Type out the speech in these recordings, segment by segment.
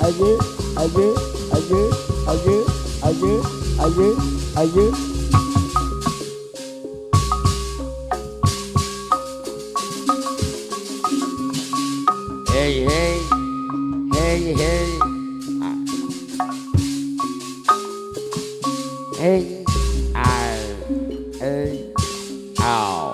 Ayo, ayo, ayo, ayo, ayo, ayo, ayo. Hey, hey, hey, hey. Ah. Hey, ah, hey, ow.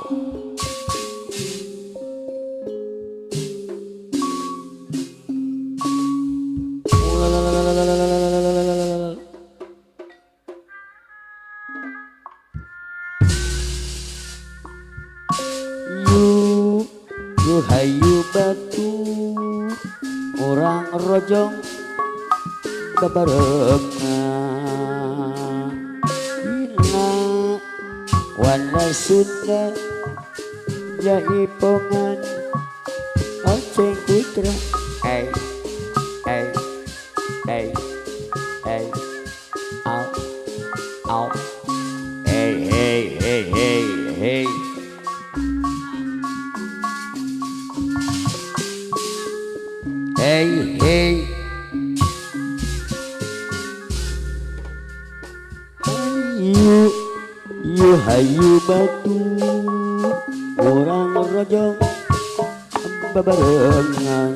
Yu, yu hayu batu orang rojong babarengan dina wana Sunda jaipongan Oceng Putra. Hey, hey, hey, hey, au, au. Hey, hey, hey, hey, hey. Hey, hey. Hayu, yu hayu batu orang rojong babarengan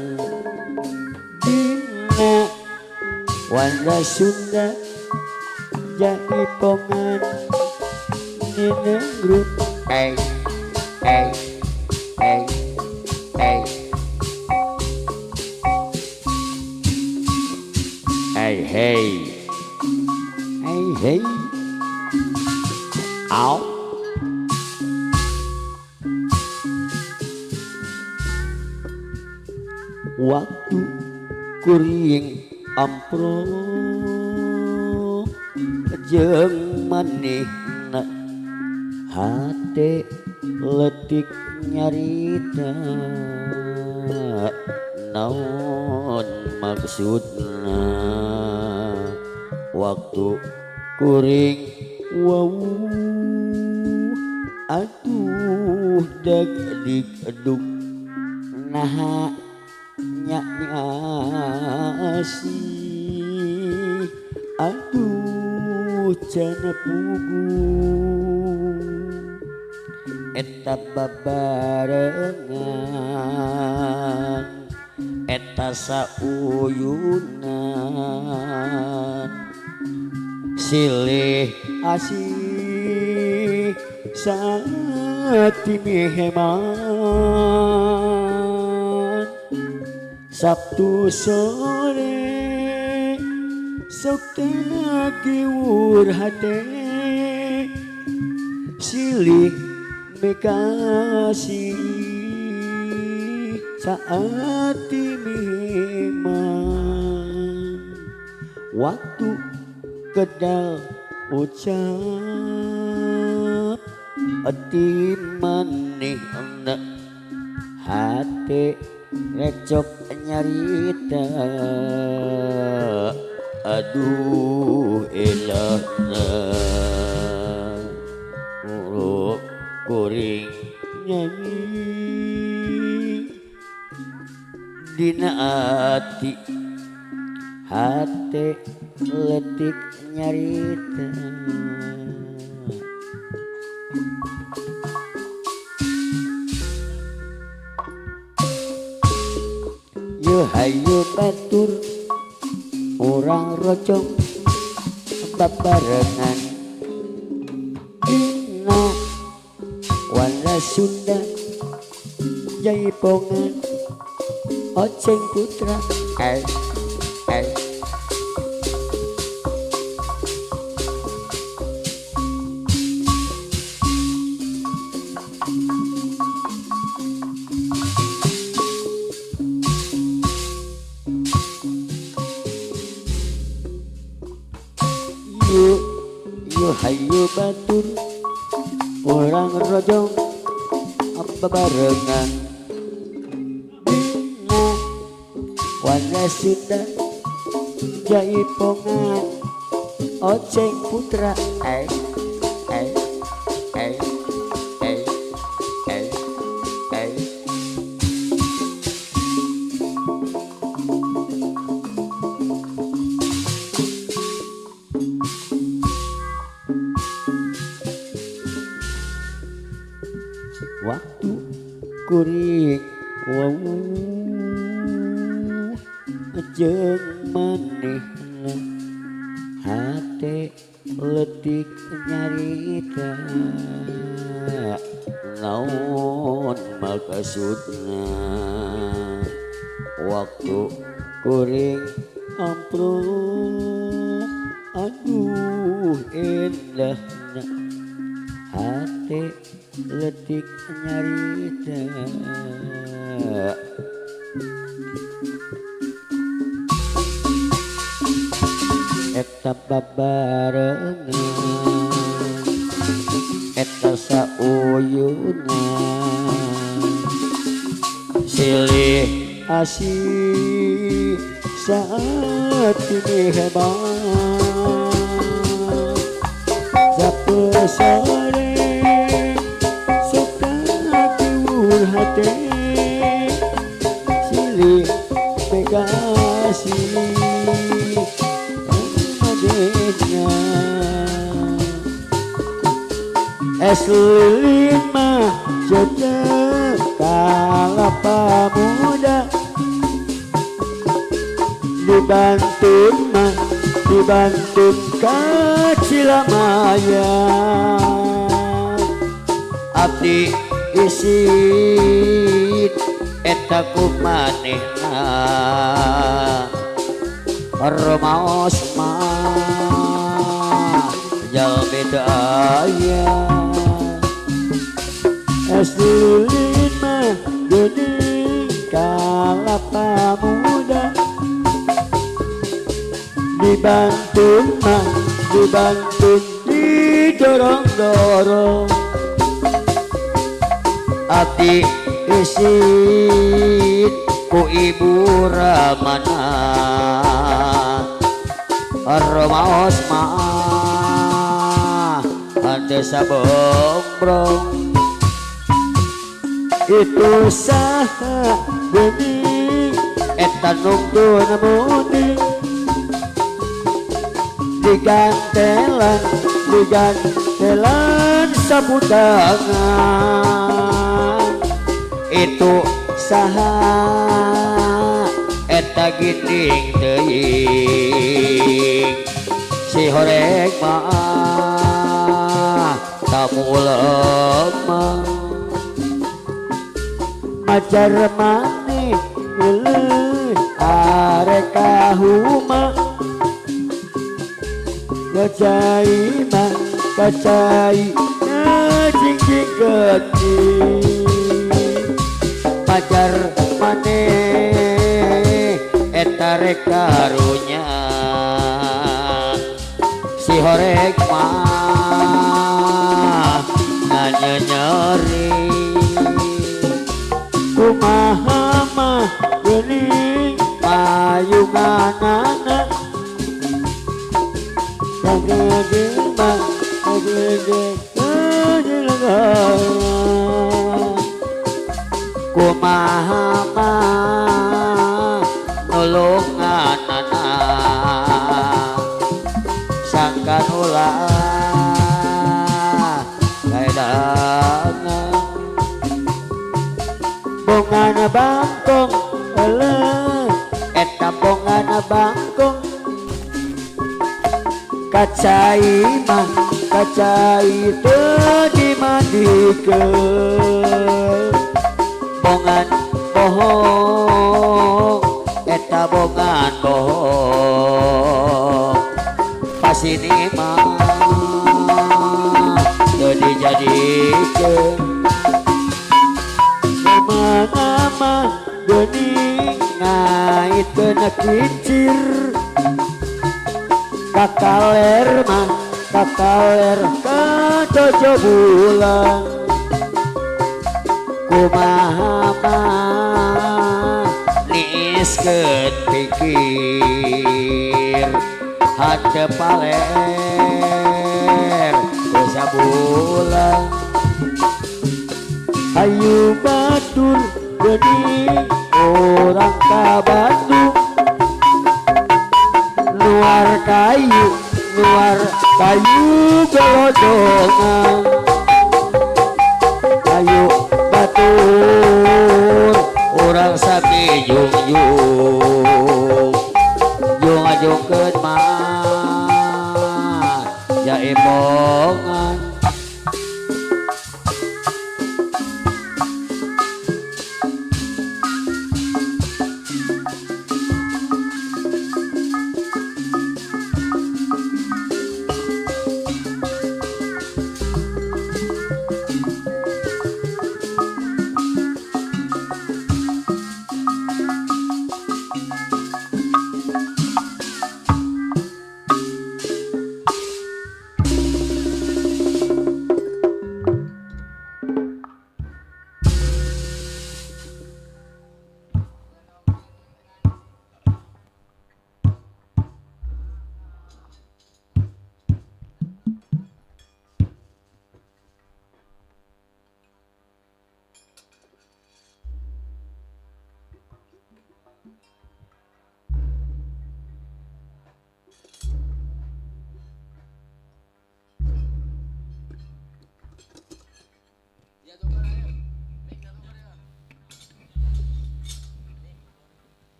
dina wana Sunda jaipongan ninengrut. Hey, hey, hey, hey. Hey, hey, hey, hey. Au. Waktu kuring amprok jeung manehna hate letik nyarita naon maksudna. Waktu kuring wau atuh dag digeduk naha nya asih aduh cana pugu eta babarengan eta sauyunan silih asih saat miheman. Sabtu sore sok teu hate silih mikasih saat miheman. Waktu kedal ucap ati manehna hate recok nyarita aduh elahna uruk kuring nyanyi dina ati hate letik nyarita. Yo hayu batur orang rojong babarengan dina wana Sunda jaipongan Oceng Putra. Hey, hey. Yu, yu hayu batur orang rojong babarengan dina wana Sunda jaipongan Oceng Putra. Hey, hey, hey, hey, hey, hey. Jeung manehna hate leutik nyarita naon maksudna waktu kuring amprok aduh indahna hate leutik nyarita. Eta babarengan eta sauyunan silih asih saat ini hebat sapu sore suka tiwur hati silih bekasih es lilin mah jejak kalapa muda dibantun mah dibantun ka Cilamaya abdi isin eta ku manehna rumaos mah jalmi teu aya. Es lilin mah geuning kalapa muda dibantun mah dibantun didorong-dorong abdi isin ku ibu ramana rumaos mah henteu sabongbrong. Itu saha geuning eta nungtun munding digantelan digantelan sapu tangan itu saha eta ginding teuing si horeng mah tamu lemah majar maneh leuleun arek ka huma kacai mah kacai jing-jing geuning majar maneh eta rek karunya si horeng mah nanya nyeri kumaha mah geuning payunganana sagede mah sagede kumaha mah nulunganana sangkan ulah kaedangan bongana bangkong eleh eta bongana bangkong kacai mah kacai teu dimandikeun bongan bohong eta bongan bohong pasini mah teu dijadikeun kumaha mah geuning ngaitkeun kincir kakaler mah kakaler ka jojo bulan kumaha mah niiskeun pikir hate paler teu sabulan hayu batur geuning urang ka Bandung nuar kayu gelodongan kayu batur urang sami jungjung. Ngayungkeun mah ya embongan.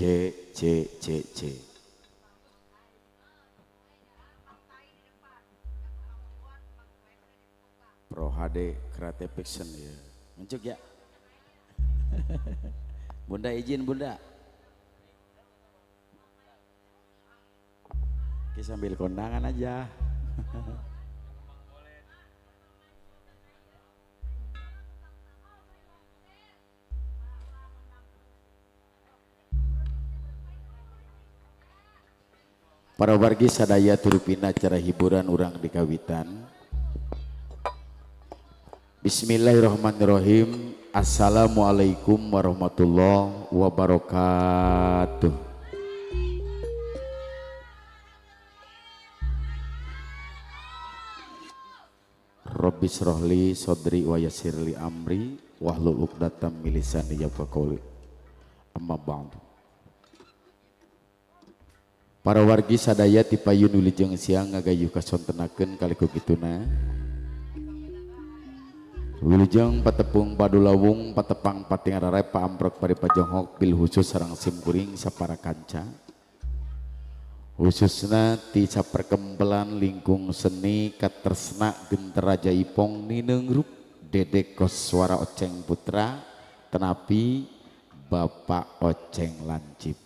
C C C C. Pro HD Creative Fiction ya. Mencuk ya. Bunda izin Bunda. Oke, sambil kondangan aja. Para wargi sadaya turupina acara hiburan urang di kawitan. Bismillahirrahmanirrahim. Assalamualaikum warahmatullahi wabarakatuh. Rabbi srohli sodri wa yassirli amri wahlul 'uqdatam min lisani yafqahu qouli. Amma ba'du. Para wargi sadaya ti payun wilujeng siang ngagayuh kasontenakeun kali ku kituna. Wilujeng patepung padulawung patepang patingarare paamprok pari pajonghok bil khusus sareng simkuring sapara kanca. Khususna ti saperkempelan lingkung seni katresna Genteraja Ipong Nineungrup Dedek Koswara Oceng Putra tenapi Bapak Oceng Lancip.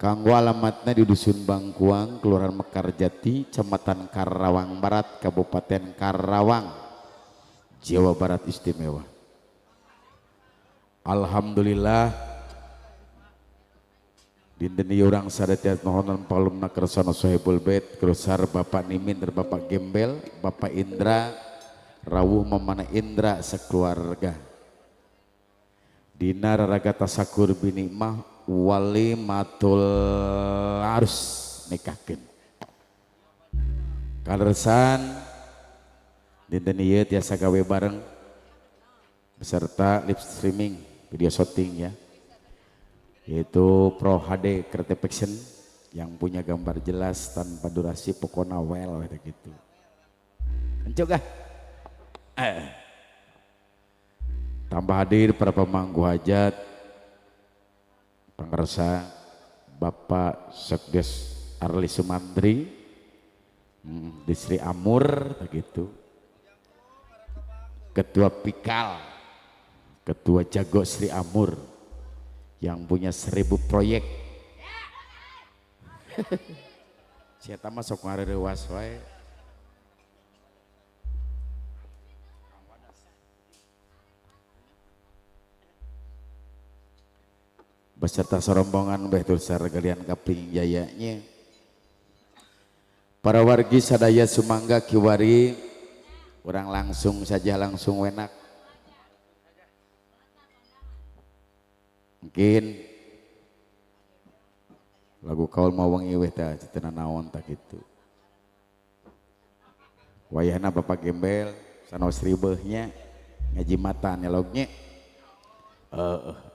Kanggo alamatna di Dusun Bangkuang, Kelurahan Mekarjati, Kecamatan Karawang Barat, Kabupaten Karawang, Jawa Barat Istimewa. Alhamdulillah dinten ieu urang sadaya nuhonan palumna kersana Sohibul Bait, kerusar Bapak Nimin dan Bapak Gembel, Bapak Indra, rawuh Mamana Indra sekeluarga. Dina raraga tasakur binikmah wali matul arus nikahkeun. Kaleresan dinten ieu tiasa gawe bareng beserta live streaming video shooting ya, yaitu Pro HD Creative Fiction yang punya gambar jelas tanpa durasi pokona well gitu. Encuk ah. Tambah hadir para pemangku hajat pangersa Bapak Sekdes Arli Sumantri di Sri Amur begitu, Ketua Pikal, Ketua Jago Sri Amur yang punya 1000 proyek. Saya masuk ngareureuwas wae. Beserta sorombongan Baitul Sargalian Kapling Jayanya. Para wargi sadaya sumangga kiwari orang langsung saja langsung wenak. Mungkin lagu kaul mau wengi weh teh citena naon tak gitu. Wayahna Bapak Gembel sanos ribeuhnya ngaji mata nyelognya.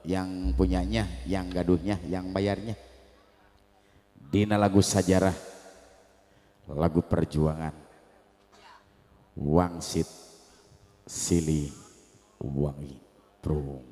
Yang punyanya, yang gaduhnya, yang bayarnya. Dina lagu sajarah, lagu perjuangan. Wangsit Sili Wangi Prung.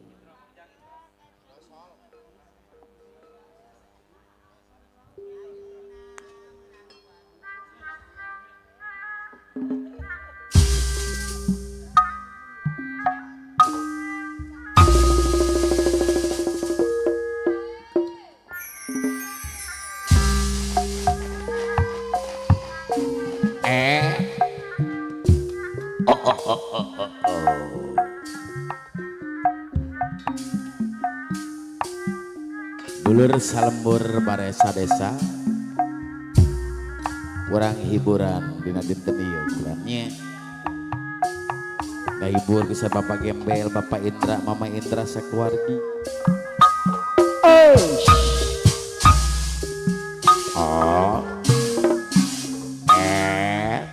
Dulur salembur baresa desa kurang hiburan dina dinten ieu kurangnya ngahibur bisa Bapak Gembel, Bapak Indra, Mama Indra sakeluargi. Oh. Eh.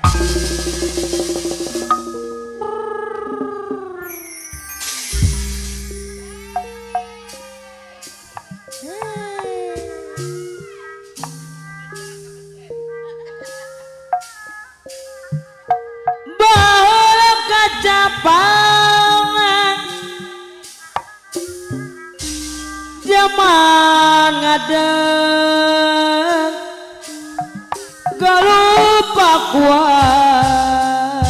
Baheula kacapangan ngadeg Galuh Pakuan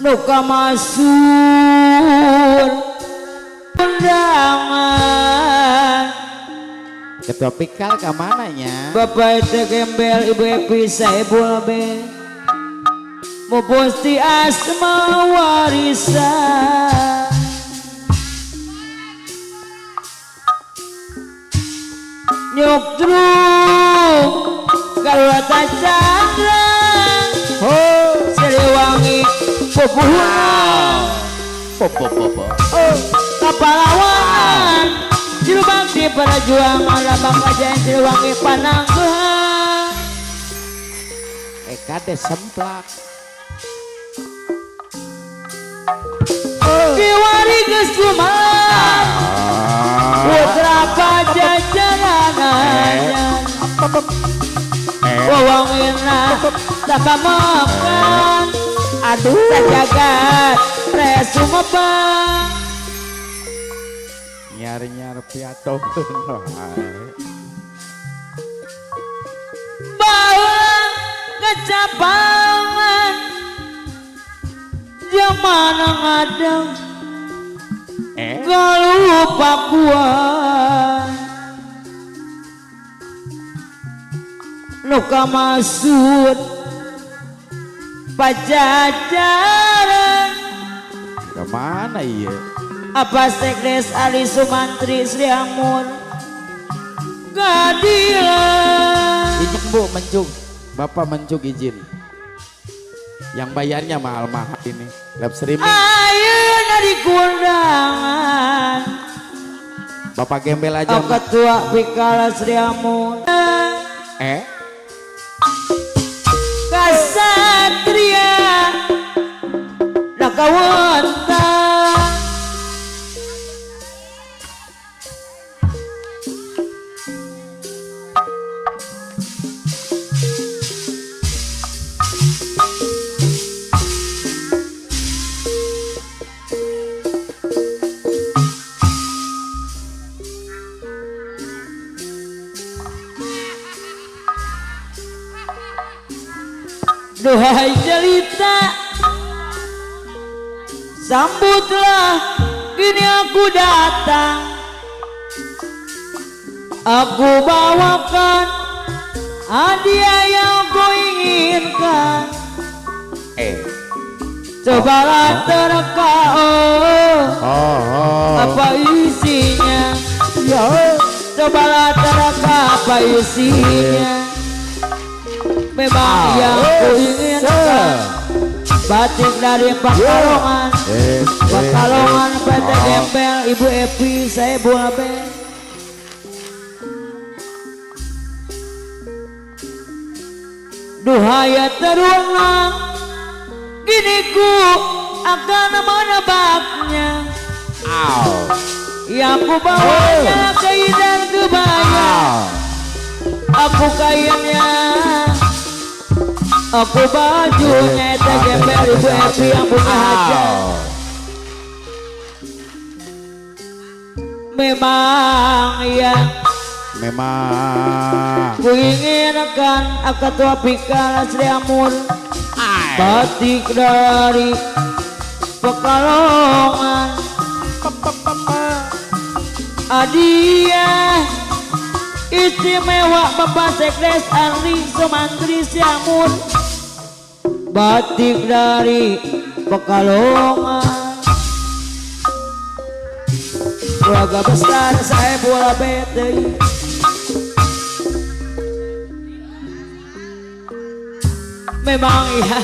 Nu kamasur undangan. Ketua Pikal ke mananya? Bapak itu gembel, Ibu Epi Saibul be Mubusti asma warisan. Nyok truk Garwata Chandra Siliwangi pupuhuna Popo. Kapalawan Cilubakti perjuangan Lambang Kajayaan Siliwangi Panangguhan. Kade semplak. Kiwari geus kumaha Putra Pajajaran Wawangina takamokan. Aduh. Sajagat resumebang. Nyar-nyar piato. Bawa kecapangan Jamana ngadeng Galuh Pakuan Nu kamasud Pajajaran. Kemana iya? Apa Sekdes Ali Sumantri Sri Amun Gadilan. Izin Bu, mencung. Bapak mencung izin. Yang bayarnya mahal-mahal ini. Live streaming. Ayeuna di kundangan. Bapak gembel aja. Oh, Ketua Pikala Sri Amun. Kasatria Nakawanta. Duhai jelita, sambutlah kini aku datang. Aku bawakan hadiah yang ku inginkan. Cobalah terka, apa isinya. Cobalah terka apa isinya. Memang yang ku inginkan batik dari Pekalongan. Pekalongan PT Gembel Ibu Epi saya Bu Abe. Duhaya terulang, kini ku akan menebaknya. Yang ku bawanya kain dan kebaya. Aku kainnya, aku bajunya. Eta gembel Ibu Epi yang punya hajat. Memang yang memang ku inginkan Ketua Pikala Sri Amun batik dari Pekalongan. Hadiah istimewa Bapak Sekdes Ari Sumantri Siamun batik dari Pekalongan. Keluarga besar saya bola BTI. Memang ya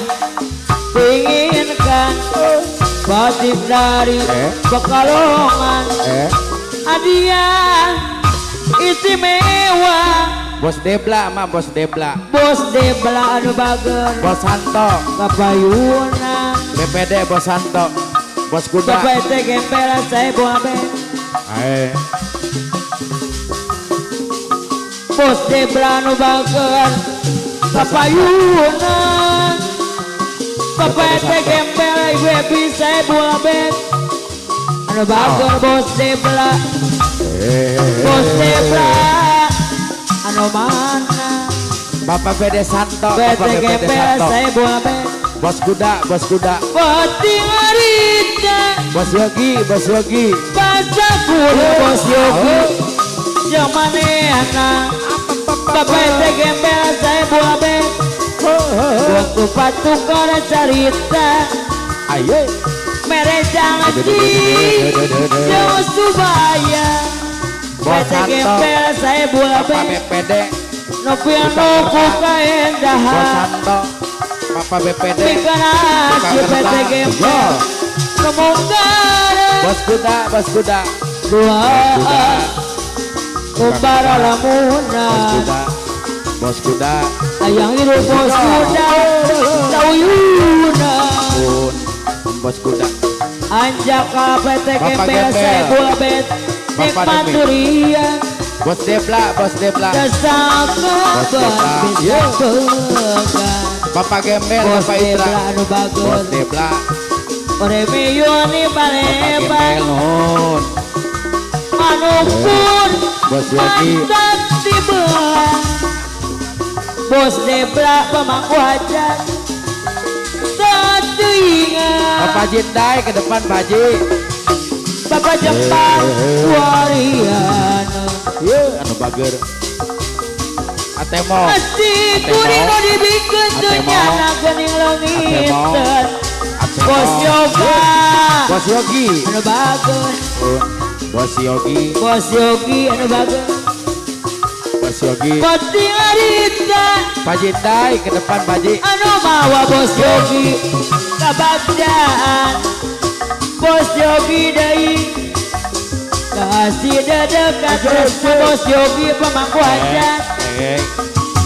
inginkan batik dari Pekalongan. Hadiah istimewa Bos Debla mah, Bos Debla. Bos Debla anu bager. Bos Santo. Kapayuna. BPD Bos Santo. Bos Kuda. Bapak teh gembel saya buabe. Bos Debla anu bager. Kapayuna. Bapak teh gembel ibu Epi saya buabe. Anu bager bos Debla. Bos Debla anu mana? Bapak PD Santo, PT Bapak PD Gembel Santo. saya buat Bos kuda, bos kuda. Pati ngarita Bos Yogi, bos Yogi. Baca kudu bos Yogi. Yang manehna Bapak PT Gembel saya buat waktu patukar carita. Ayo. Mere jangan jauh subaya. Bos PT Santo. Gembel saya buat Bapak BPD, Nopiano ku Bos kaendahan. Santo, Bapak BPD, Bikin PT Gembel kemungkaran. Bos kuda, bos kuda. Dua kumbara Bos lamuna. kuda, bos kuda. Ayang hidup bos kuda sauyuna. Pun, bos kuda. Anjaka PT Bapak Gembel Gembel. saya buat Bapak nikmat Demi. durian. Bos Debla, bos Debla. Kesaka Bos Debla. bisa pegang. Bapak Gembel, Bos Bapak Indra. Debla anu Bos bagus. Debla, Oremiyoni Bapak Palembang. Gembel nuhun. Manupun Bos Yogi. mantap dibelah. Bos Debla pemangku hajat. Satu ingat. Bapak Jindai ke depan Pak Haji. Bapak Jepang Wariana. Ye, anu bager. Atemo. Pasti kurino dibikin Atemo. dunya gening leungit. Atemo. Bos Yoga. Bos Yogi. Anu bagus. Bos Yogi, Bos Yogi anu bagus. Bos Yogi. Pati ngarita Pak Jindai ke depan Pak Haji. anu mawa Bos Yogi kabagdaan. Bos Yogi deui kasih dedekat tresna Bos Yogi pemangku hajat. Eh,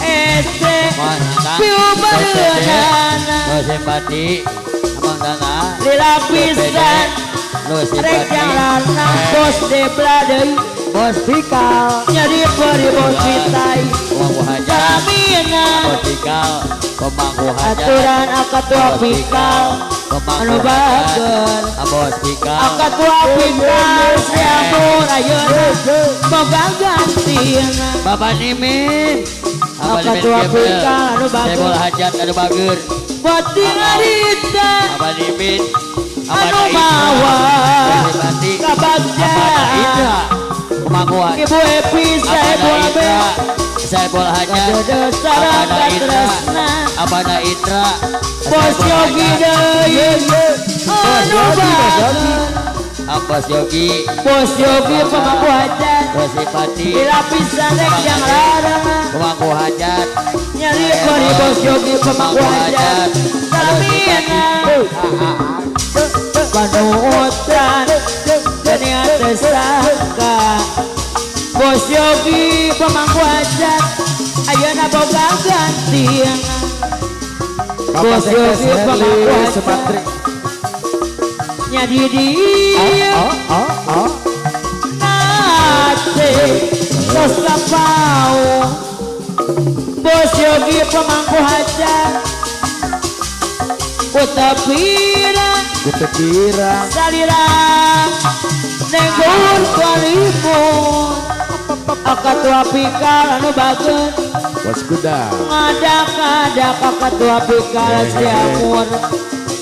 Ese Mana? piu bareunana Bos Simpati, Abang Dana. lila pisan Bos rek Simpati. jalana Bos Debla deui Bos Pikal. nyadi peri Bos Pitai Pemangku hajat. Salamina Bos Pikal. Pemangku hajat. aturan akatua Bos pikal Pemangku anu hajat. bager Bos Pikal. akatua pikal siapun ayeuna moga gantina Bapak Nimin. Abang Nimin Akatua Gembel. Pikal anu bager. Sebol hajat anu bager. Pati ngarita Abang Nimin. Abang anu Indra. mawa Bos Simpati. Abang kabagdaan Indra. Pemangku hajat. Ibu Epi saya Abana buat Indra, Saiful Hajat, Kadede sarang Abana Indra, katresna Abana Indra, Bos Saiful Yogi Hajat, deui anu bager Bos Yogi, Bos Yogi pemangku hajat Bos Sipati, dilapisan rek yang larang Pemangku Hajat, nyari kori Bos Yogi pemangku hajat salamina panutan denia tersangka Bos Yogi pemangku hajat ayeuna boga ganti Bapak Bos Sekdes Yogi Herli pemangku hajat Sepatri. nyadi dia Oh, oh, oh. nate tos kapau Bos Yogi pemangku hajat Kutapira Kutepira. salira nenggur kalimun akatua pikal anu bager Bos kuda. ngadak-ngadak akatua pikal siamur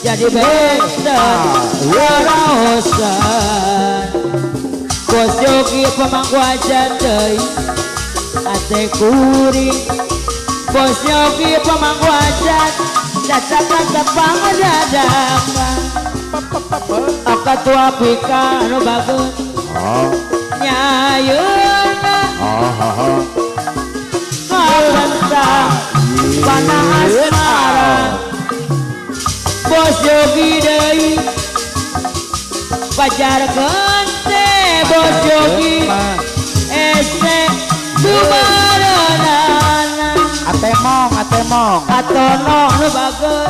jadi benten waraosan Bos Yogi pemangku hajat deui ate kuring Bos Yogi pemangku hajat cacakan tepang dadakan akatua pikal anu bager Oh, nyayeuna oh, oh, oh. kapentang panah asmara Bos Yogi deui pacar kente Bos Yogi ese dumareunana Atemong, atemong. atono nu bager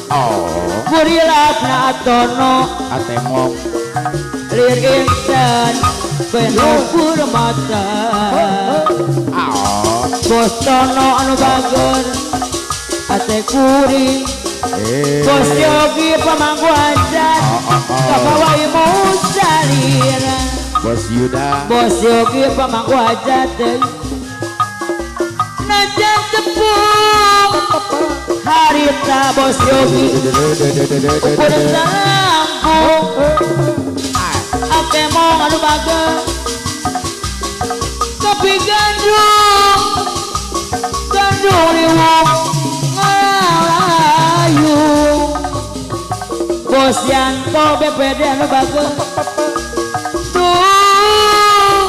Oh, kurilakna atono atemong. lir inten penukur mata Oh, Bos Tono anu bager ate kuring Bos Yogi pemangku hajat kabawa Musalira. Bos Yuda. Bos Yogi pemangku hajat deui. Najan tepung harita Bos Yogi ukur salangkung akemong anu bager kopi gandrung gandrung liwung ngalayu. Bos Yanto BPD anu bager tuh.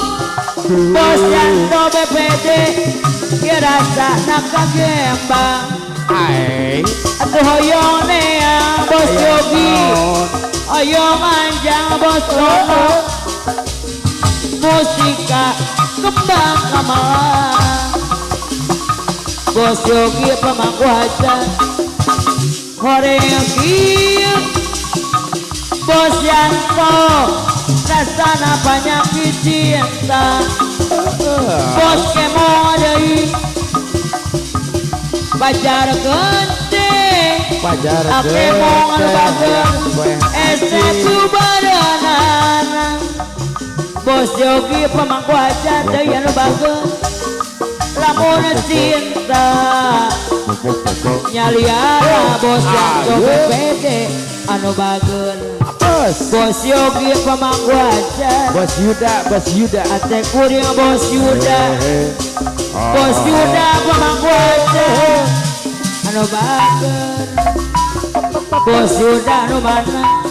Bos Yanto BPD kirasa nakagembang atuh hoyong neang Bos Yogi hoyong anjang Bos Tono musika kembang kamalang. Bos Yogi pemangku hajat horeng kieu. Bos Yanto rasana penyakit cinta. Bos Kemo deui pacar gede Pacar akemong anu bager esep subadanana. Bos Yogi pemangku hajat deui anu bager lamun cinta nyaliara. Bos Yanto BPD anu bager. Bos Yogi pemangku hajat. Bos Yuda, Bos Yuda ate kuring Bos Yuda. Bos Yuda pemangku hajat anu bager. Bos Yuda anu mana?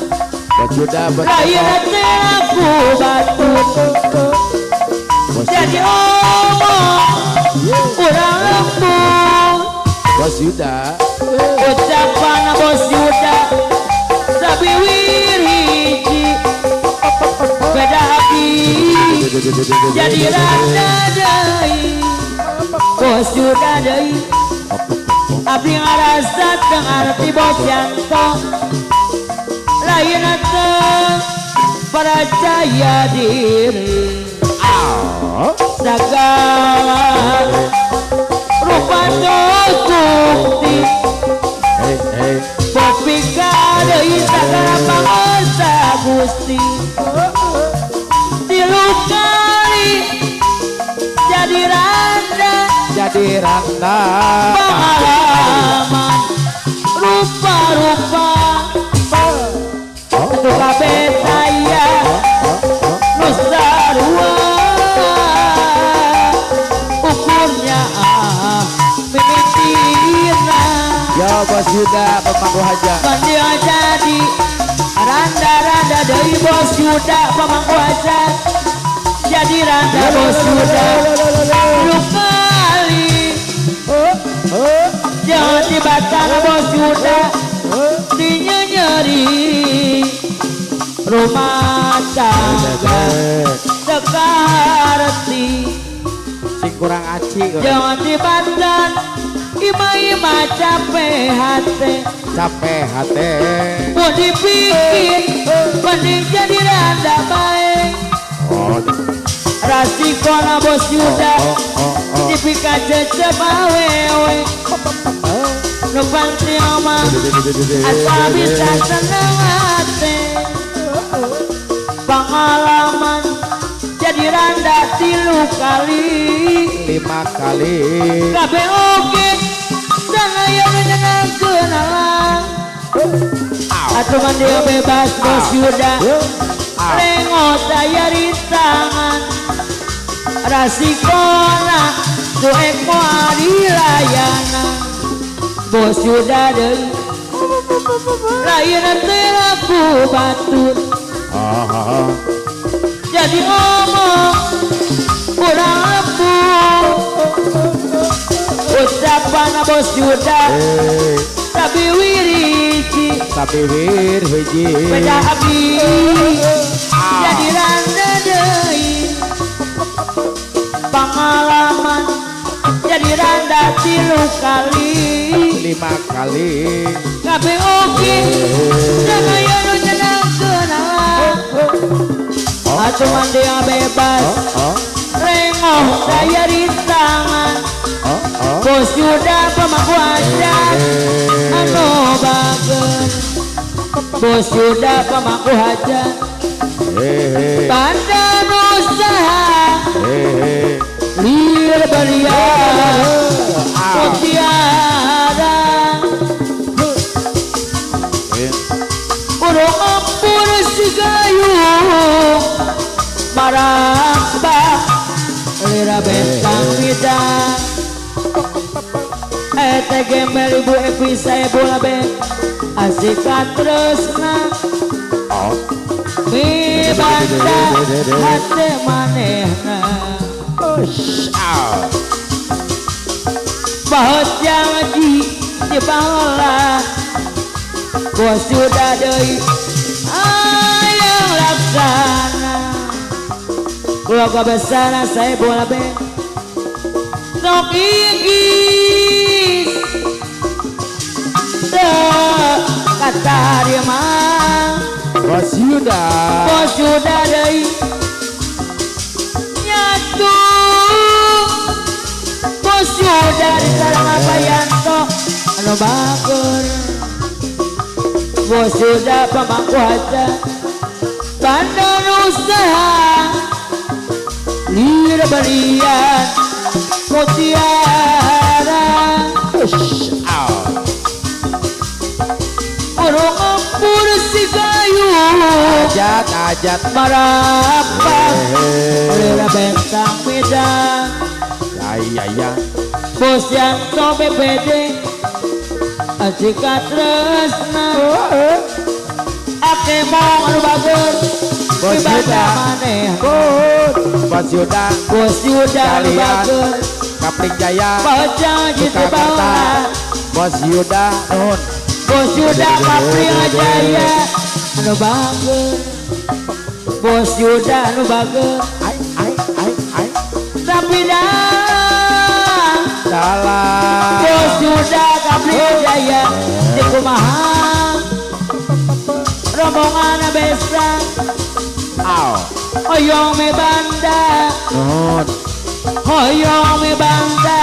Bos Yuda, Bos lain teh aku batur jadi omong urang lembut. Bos Yuda ucapan Bos Yuda sabiwir hiji beda abdi jadi randa deui. Bos Yuda deui abdi ngarasa teu ngarti Bos Yanto lain teu percaya diri segala rupa bukti popika deui sagala pangersa Gusti tilu kali jadi randa jadi randa pengalaman rupa-rupa itu kabeh saya nu sarua ukurnya mimitina. Ya Bos Yuda pemangku hajat dia jadi randa-randa deui. Bos Yuda pemangku hajat jadi randa Bos Yuda tilu kali jangan dibatal Bos Yuda dinyenyeri rumah tangga sekarti sing kurang aci jangan dibatal ima-ima capek hati capek hati mau dibikin mending jadi randa baik. Rasikona Bos Yuda dipika cecep awewe nu panti omah asa bisa seneng hati. Pengalaman jadi randa 3 kali 5 kali kabeh oge sanaya nyenengkeun alang. Atuh mah dia bebas Bos Yuda lengot daya rintangan rasikona cuek moal dilayanan. Bos Yuda deui lain teh laku batur jadi omong kurang lembut ucapan Bos Yuda tapi wiriji tapi wir hiji beda abdi jadi randa deui pengalaman jadi randa 3 kali 5 kali kabeh oge sanaya nu nyenengkeun atuh dia bebas rengoh daya rintangan. Bos Yuda pemangku hajat Anu bager Bos Yuda pemangku hajat Badan usaha Lir berian Mutiara Urung ampun si gayung Maramba Lira bentang bidang Ete gembel ibu Evi saya bola ben Asik tresna Mi banda hate manehna Bahot janji di bahola Bos sudah deui ayang laksana Keluarga besar saya bola ben Sok igis kata dia mah Bos Yuda Bos Yuda deui nyatu Bos Yuda di sarang Apayanto anu bager Bos Yuda pemangku hajat Bandar usaha lir berian mutiara Urung empur si gayung Ajat ajat Marapa Lira bentang bidang Ya ya ya Bos Yanto BPD Ajika tresna Ake mong anu bager Bos Yuda Bos Yuda Bos Yuda anu bager Kapling Jaya Bocah jitu bawa Bos Yuda nuhun Bos Yuda Kapling Jaya anu bager Bos Yuda anu bager Ai ai ai ai Tapi dah salah Bos Yuda Kapling Jaya di kumaha rombongan besa Hoyong me banda nuhun Hoyong me banda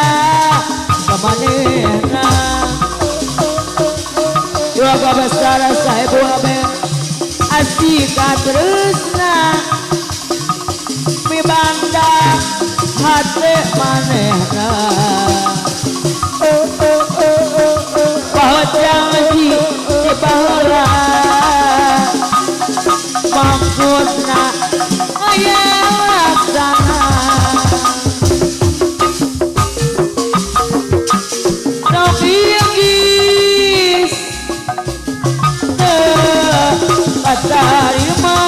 kamanehna Keluarga besar sahibu abe Asika tresna Mi banda hate manehna Bahot janji di bahola Maksudna ayang laksana Sok ieu katarima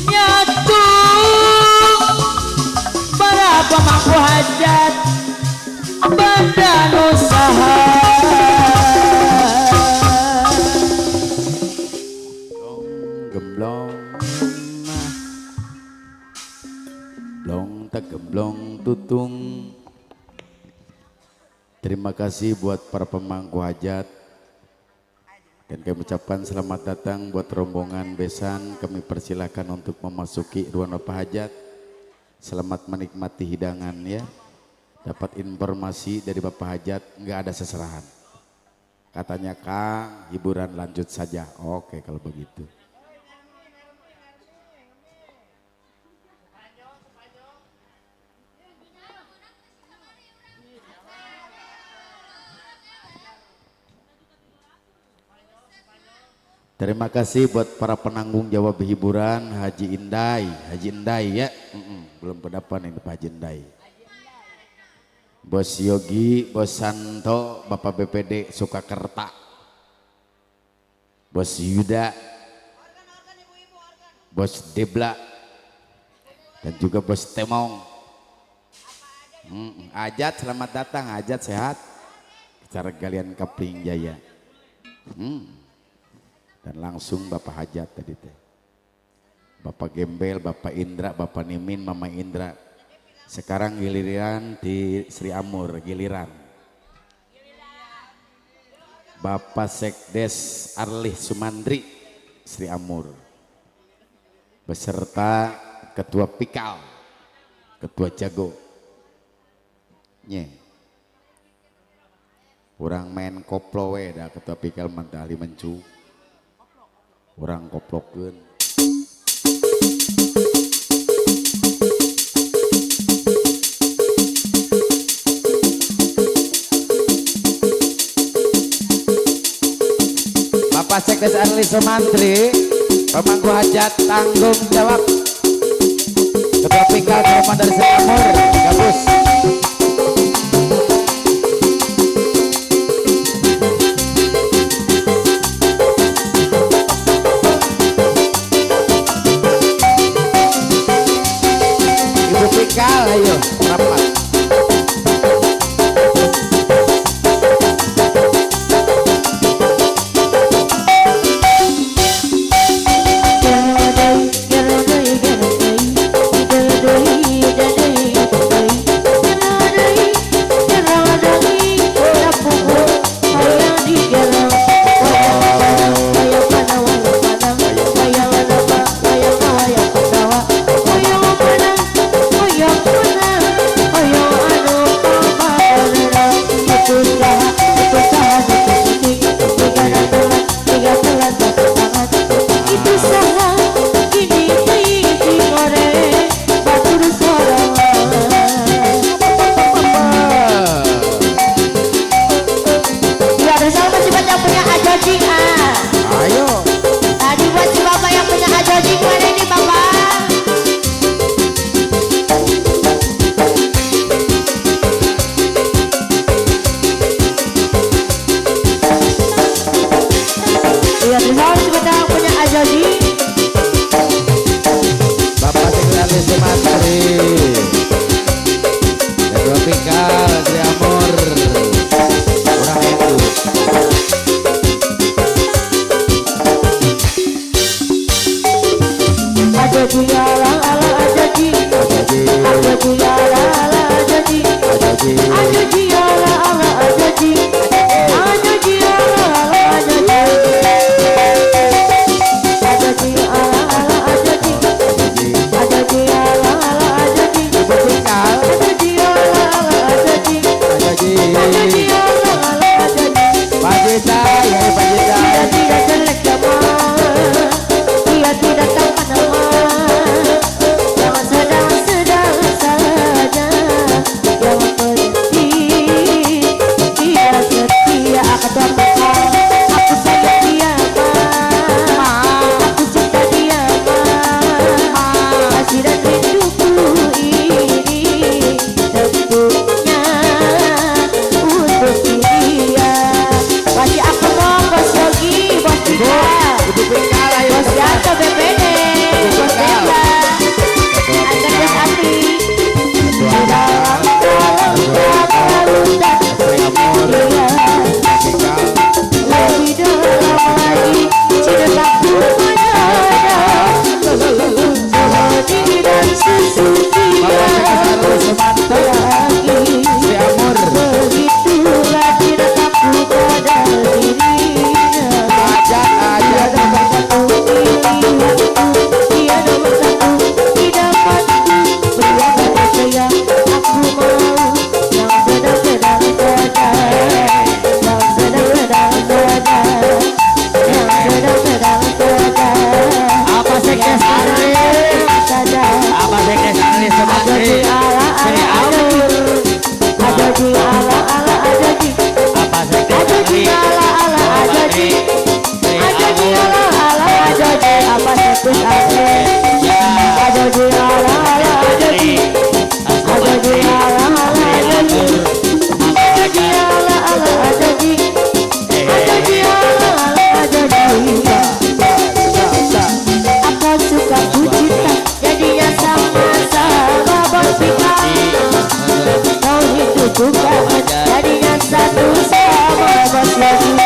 Nyatu para pemangku hajat badan usaha Gemblong Blong tak gemblong tutung. Terima kasih buat para pemangku hajat. Dan kami ucapkan selamat datang buat rombongan besan. Kami persilakan untuk memasuki ruang Bapak Hajat. Selamat menikmati hidangan ya. Dapat informasi dari Bapak Hajat nggak ada seserahan. Katanya Kang, hiburan lanjut saja. Oke kalau begitu. Terima kasih buat para penanggung jawab hiburan Haji Indai, Haji Indai ya, belum pendapat ini Pak Haji Indai. Bos Yogi, Bos Santo, Bapak BPD Sukakerta, Bos Yuda, Bos Debla, dan juga Bos Temong. Ajat selamat datang, Ajat sehat. Secara galian Kapling Jaya. Dan langsung Bapak Hajat tadi teh. Bapak Gembel, Bapak Indra, Bapak Nimin, Mama Indra. Sekarang giliran di Sri Amur, giliran. Bapak Sekdes Arlih Sumandri Sri Amur. Beserta Ketua Pikal, Ketua Jago. Nye. Urang main koplo we da ketua Pikal mah teu ahli mencu. Urang koplokeun. Bapak Sekdes Arli Sumantri, pemangku hajat tanggung jawab. Ketua Pikal Komandan Sri Amur, Gabus. Ibu Pikal, ayo rapat. Jadinya satu sama bos lagi.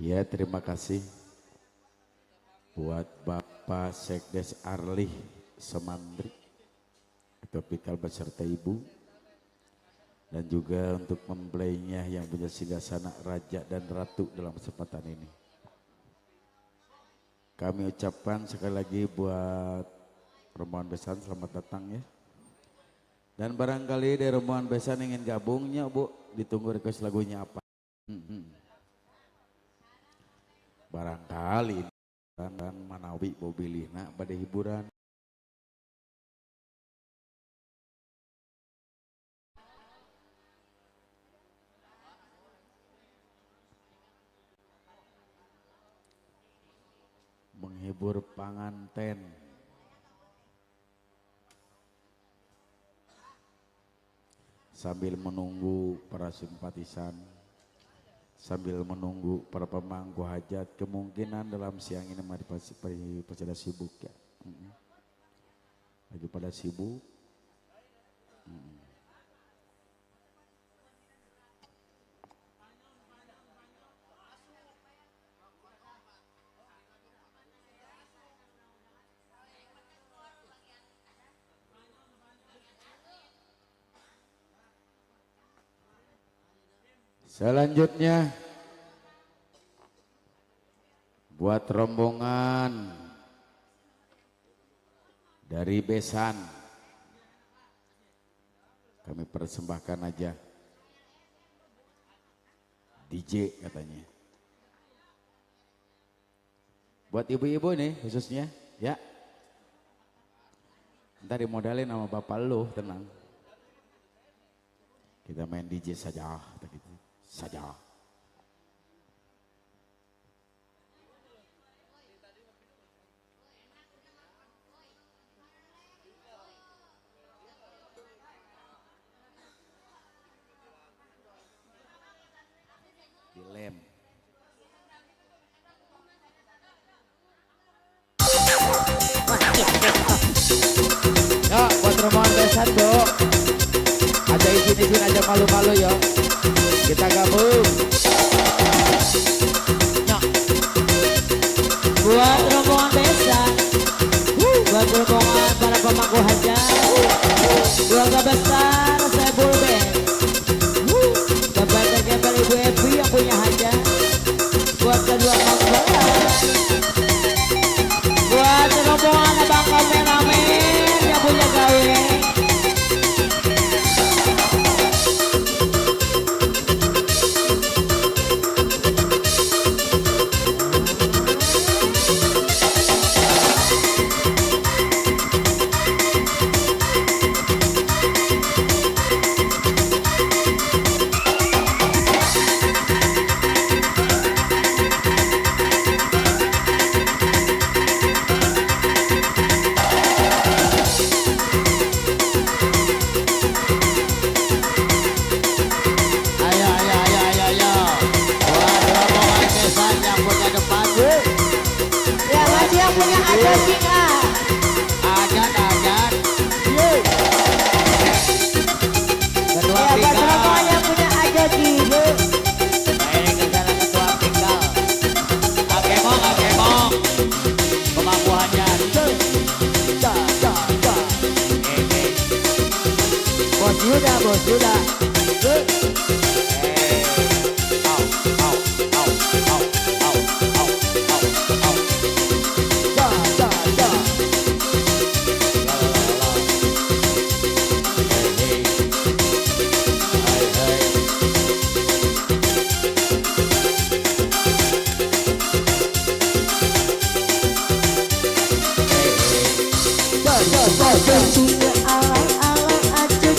Ya, terima kasih buat Bapak Sekdes Arlih Somantri, Ketua Pikal beserta Ibu, dan juga untuk mempelainya yang punya singgasana raja dan ratu dalam kesempatan ini. Kami ucapkan sekali lagi buat rombongan besan selamat datang ya. Dan barangkali dari rombongan besan ingin gabungnya Bu, ditunggu request lagunya apa. Barangkali dan manawi mobilina pada hiburan. Menghibur panganten. Sambil menunggu para simpatisan, sambil menunggu para pemangku hajat, kemungkinan dalam siang ini masih pada sibuk ya. Lagi pada sibuk. Selanjutnya buat rombongan dari besan kami persembahkan aja DJ katanya. Buat ibu-ibu nih khususnya ya. Ntar dimodalin sama bapak lu, tenang. Kita main DJ saja gitu. Saja. Dilem. Ya, buat rombongan besan, Bu. Aja izin-izin aja malu-malu ya. Kita gabung. Nyok. Buat rombongan besan, buat rombongan para pemangku hajat, keluarga besar Saebul Band, Bapak Tergembel Ibu Evi yang punya hajat, buat kedua mempelai, buat rombongan abang kameramen yang punya gawe. Bos Yuda. Alay-alay aja.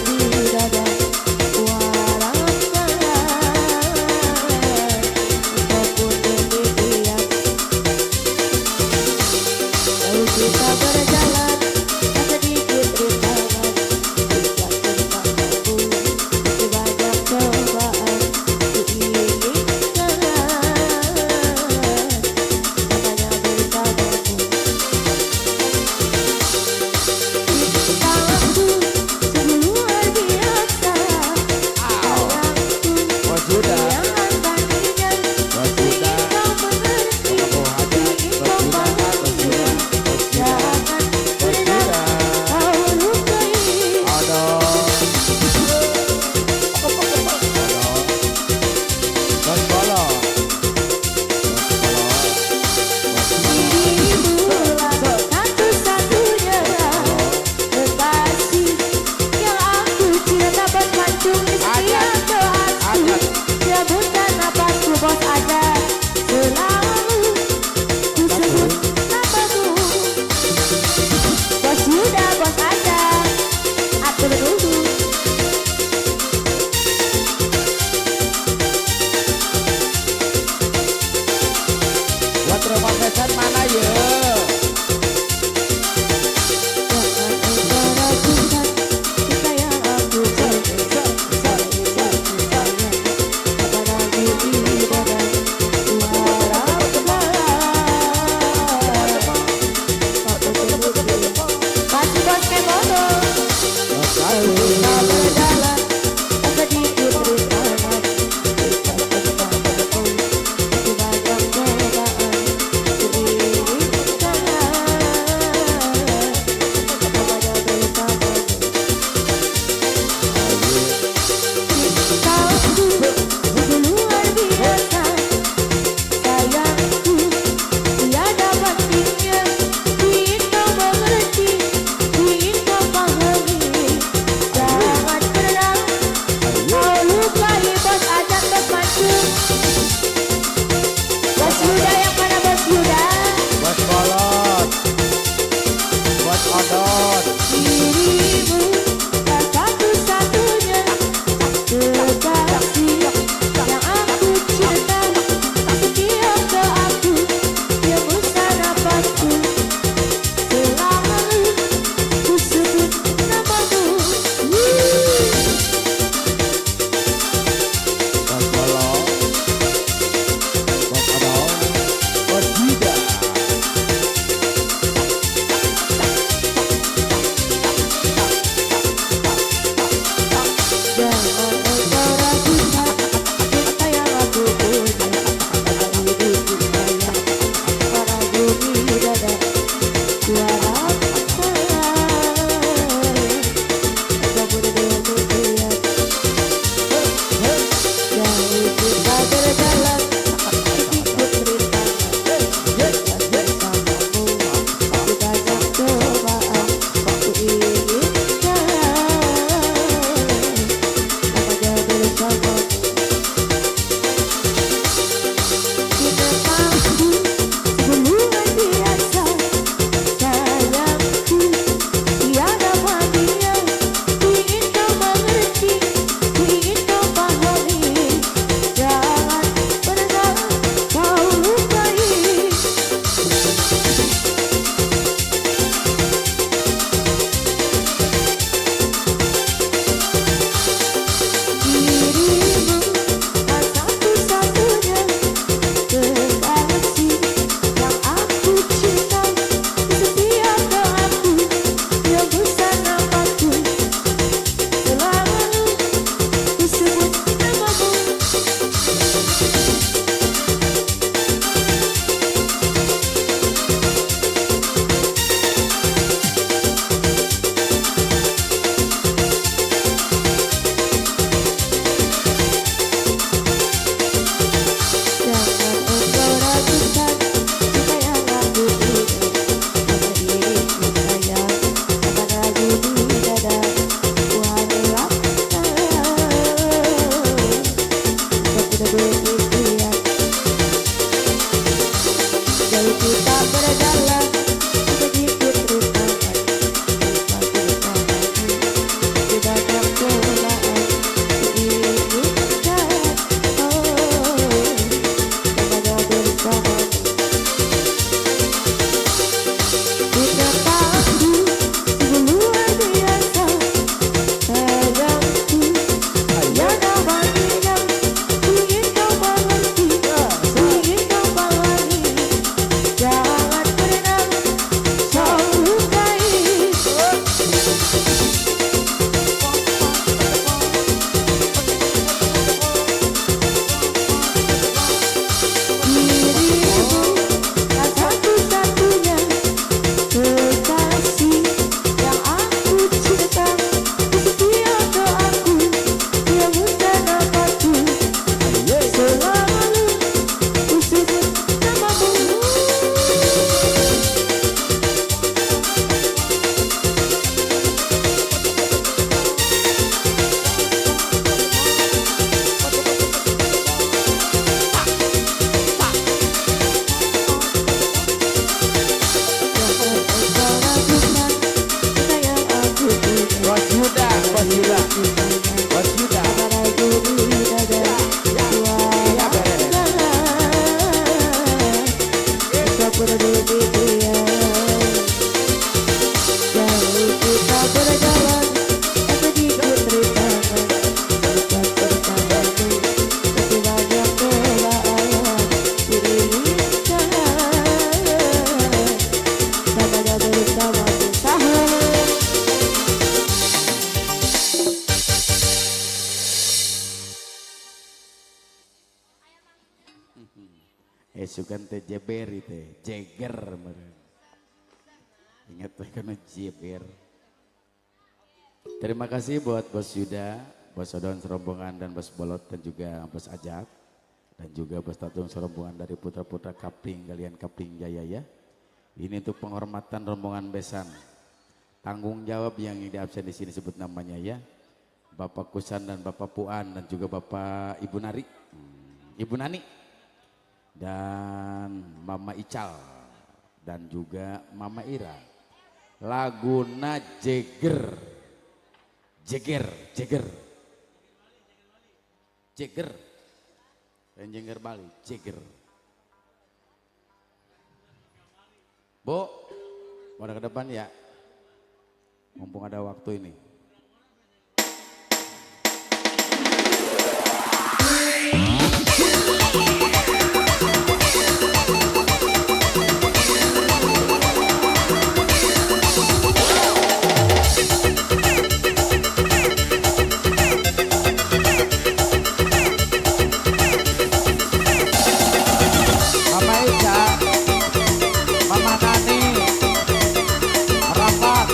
di dada Walau engkau pun demikian. Jauh kita berjalan, tak sedikit rintangan. Tidak terpaku, masih banyak cobaan. Ku inginkan namanya bersamamu. Cintaku sungguh luar biasa. Sugan teh jeber teh, jeger meureun. Ingat teh kana jeber. Terima kasih buat Bos Yuda, Bos Odon serombongan dan Bos Bolot dan juga Bos Ajak dan juga Bos Tatung serombongan dari putra-putra Kapling Galian Kapling Jaya ya. Ini untuk penghormatan rombongan besan. Tanggung jawab yang di absen di sini sebut namanya ya. Bapak Kusan dan Bapak Puan dan juga Bapak Ibu Nari. Ibu Nani dan Mama Ical dan juga Mama Ira. Laguna Jeger. Jeger, Jeger. Jeger. Dan Jeger Bali, Jeger. Bu, mau ke depan ya? Mumpung ada waktu ini. Mama Ica, Mama Nani, merapat.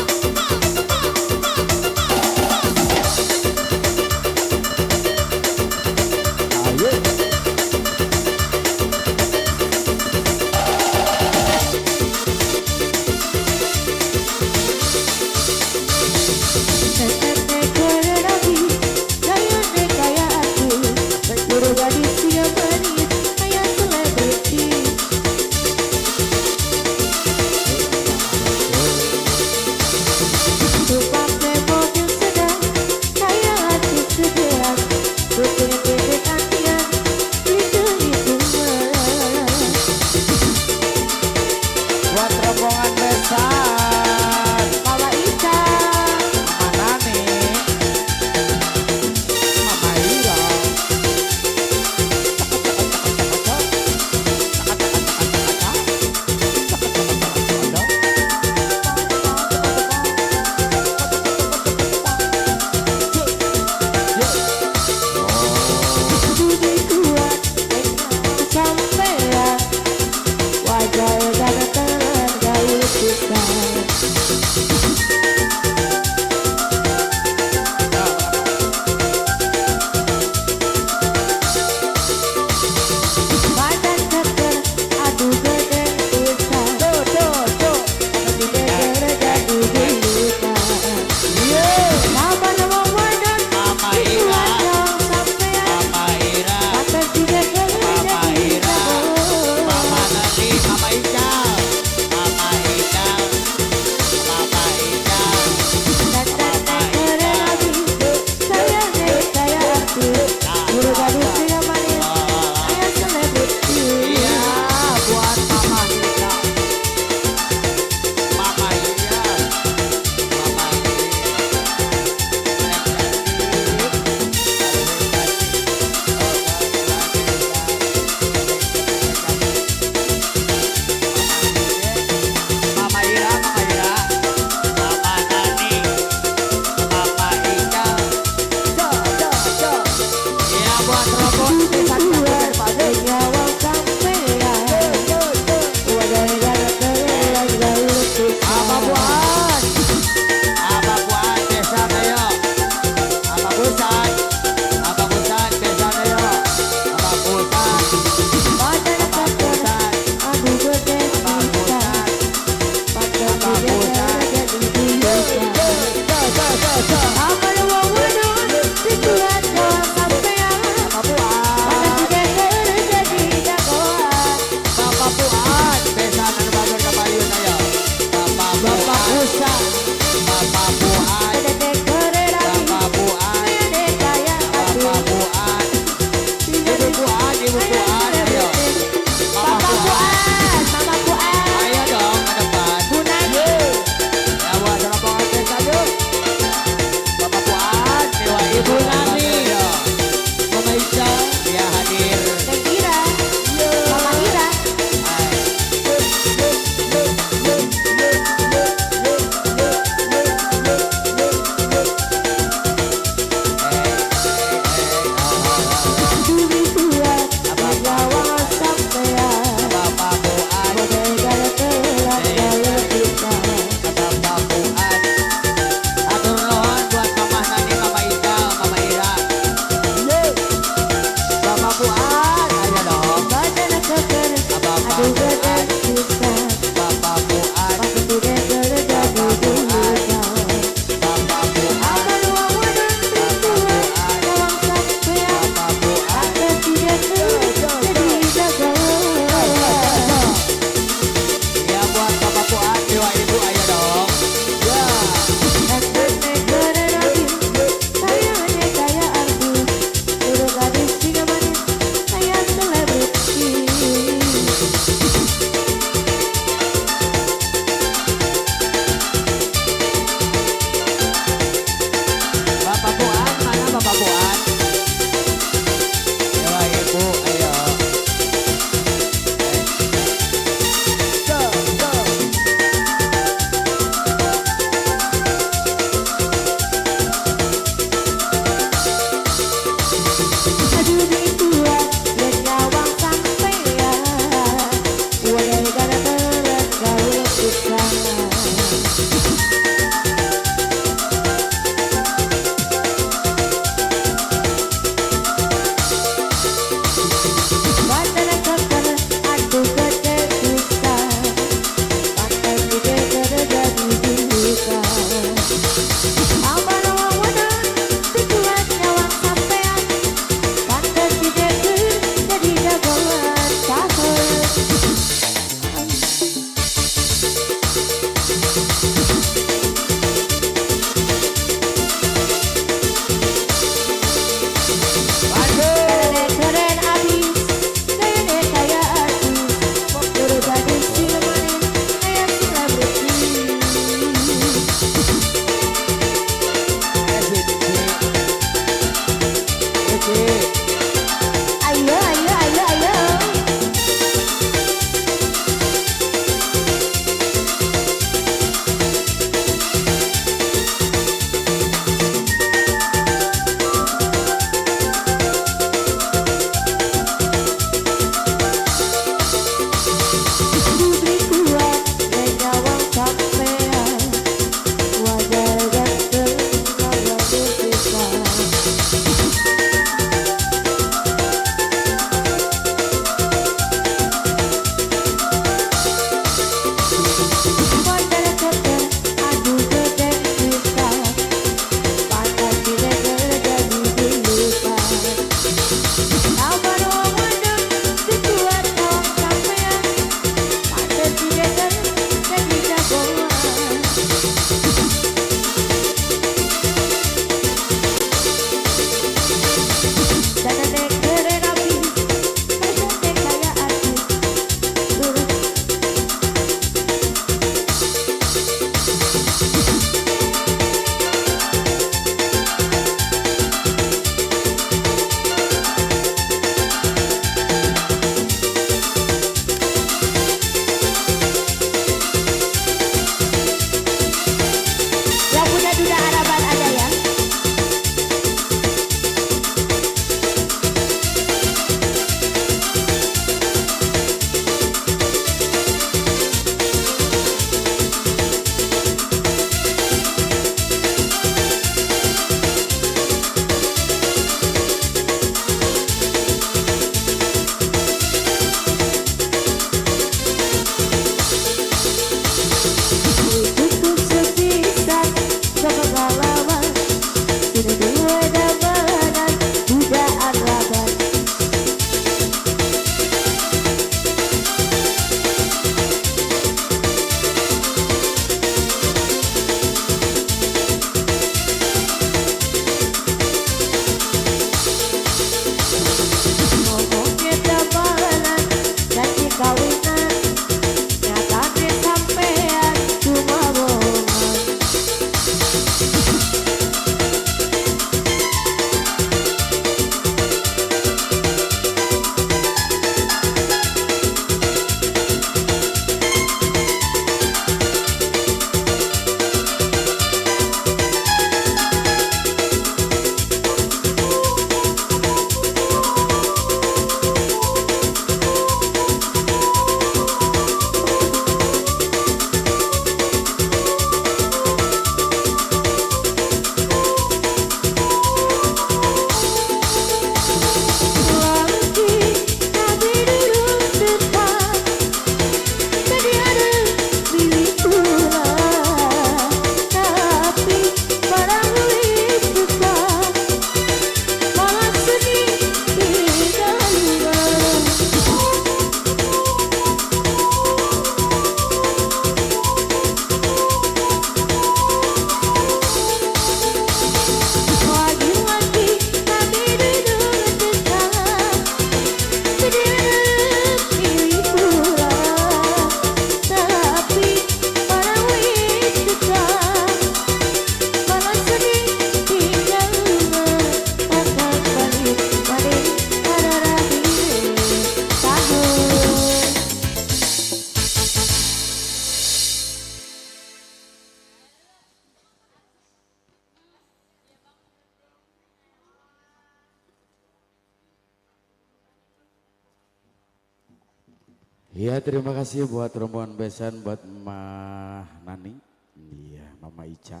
Ya, terima kasih buat rombongan besan, buat Ma Nani, iya, Mama Ica,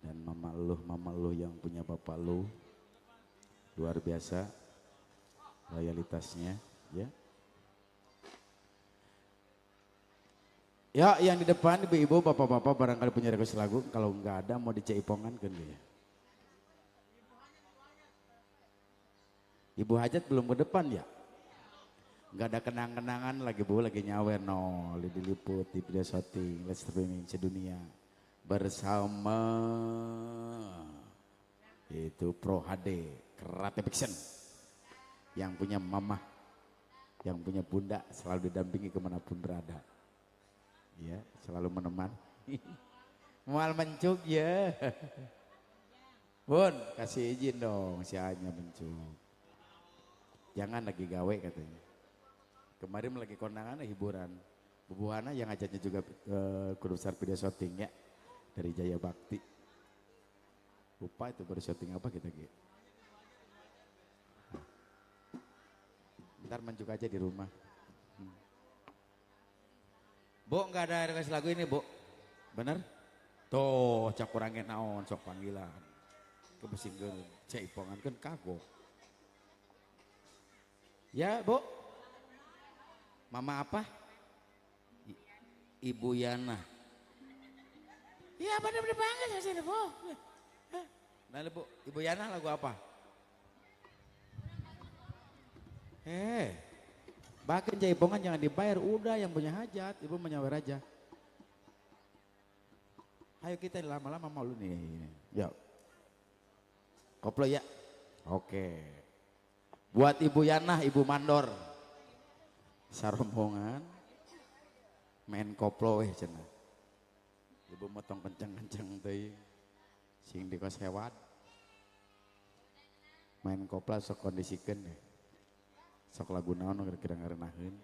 dan Mama Luh yang punya Bapak Luh, luar biasa loyalitasnya, ya. Ya, yang di depan ibu-ibu, bapak-bapak barangkali punya request lagu, kalau nggak ada mau dicaipongan kan ya. Ibu Hajat belum ke depan ya? Nggak ada kenang-kenangan lagi bu, lagi nyawer no, diliput di video shooting, live streaming sedunia bersama itu Pro HD Karate Fiction yang punya mama, yang punya bunda selalu didampingi kemanapun berada, ya selalu menemani. Mual mencuk ya, bun kasih izin dong si Anya mencuk, jangan lagi gawe katanya. Kemarin lagi kondangan hiburan. Bubuhana yang ajaknya juga kudu besar video shooting ya dari Jaya Bakti. Lupa itu baru syuting apa kita Ki. Ntar mencuk aja di rumah. Bu, nggak ada request lagu ini, Bu. Bener? Tuh, cak kurangin naon sok panggilan. Kebesingkeun caipongan kan kagok. Ya, Bu. Mama apa? Ibu Yana. Iya bener-bener banget sih Bu. Nah Bu, Ibu Yana lagu apa? Bahkan jaipongan jangan dibayar, udah yang punya hajat, ibu menyawer aja. Ayo kita lama-lama malu nih. Ya. Koplo ya. Oke. Buat Ibu Yana, Ibu Mandor. Sarombongan main koplo weh cenah. Ibu motong kenceng-kenceng teuing. Sing dikos hewat. Main koplo sok kondisikeun deh. Sok lagu naon kira-kira ngarenaheun.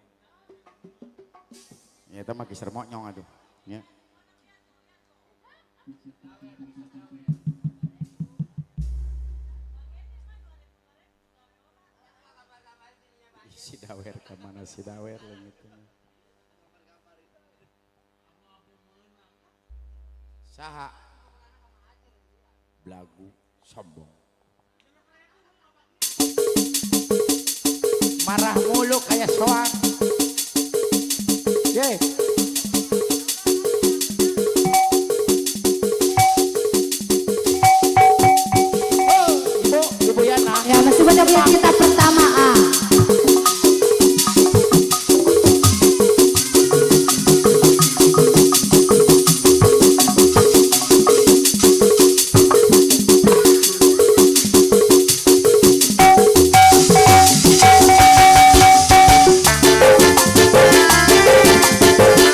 Nya eta mah kiser monyong atuh nya. Si dawer kemana si dawer leungitnya. Saha belagu sombong. Marah mulu kayak soang. Ye. Oh, Ibu, Ibu Yana. Ya, masih banyak punya cerita pertama ah. Thank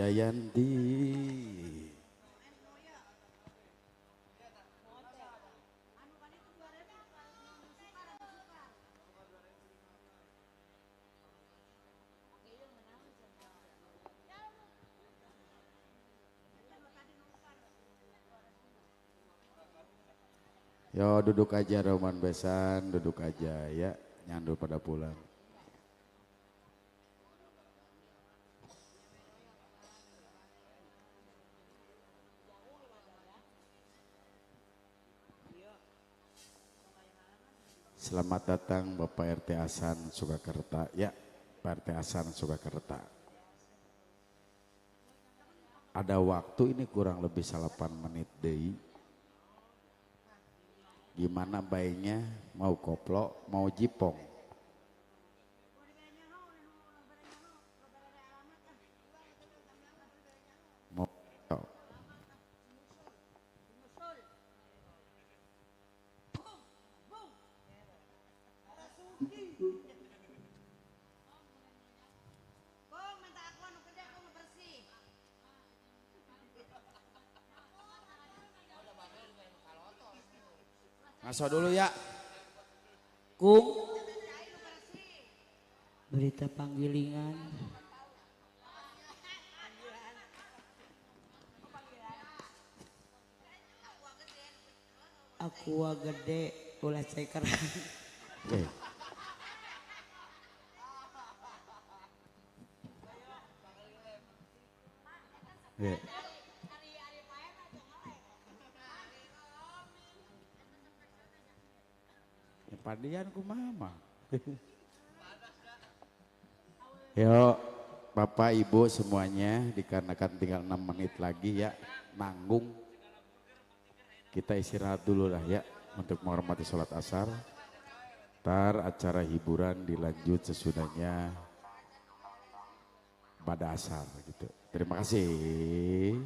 Jayanti. Yo duduk aja Roman Besan, duduk aja ya, nyandul pada pulang. Selamat datang Bapak RT Hasan Sukakerta ya, Pak RT Hasan Sukakerta. Ada waktu ini kurang lebih 8 menit deui. Gimana baiknya, mau koplo, mau jipong? Mau Masuk dulu ya. Kung berita panggilingan. Aqua gede ulah ceker. Padian ku mama. Yo Bapak Ibu semuanya, dikarenakan tinggal 6 menit lagi ya, nanggung. Kita istirahat dulu lah ya untuk menghormati sholat asar. Ntar acara hiburan dilanjut sesudahnya pada asar gitu. Terima kasih.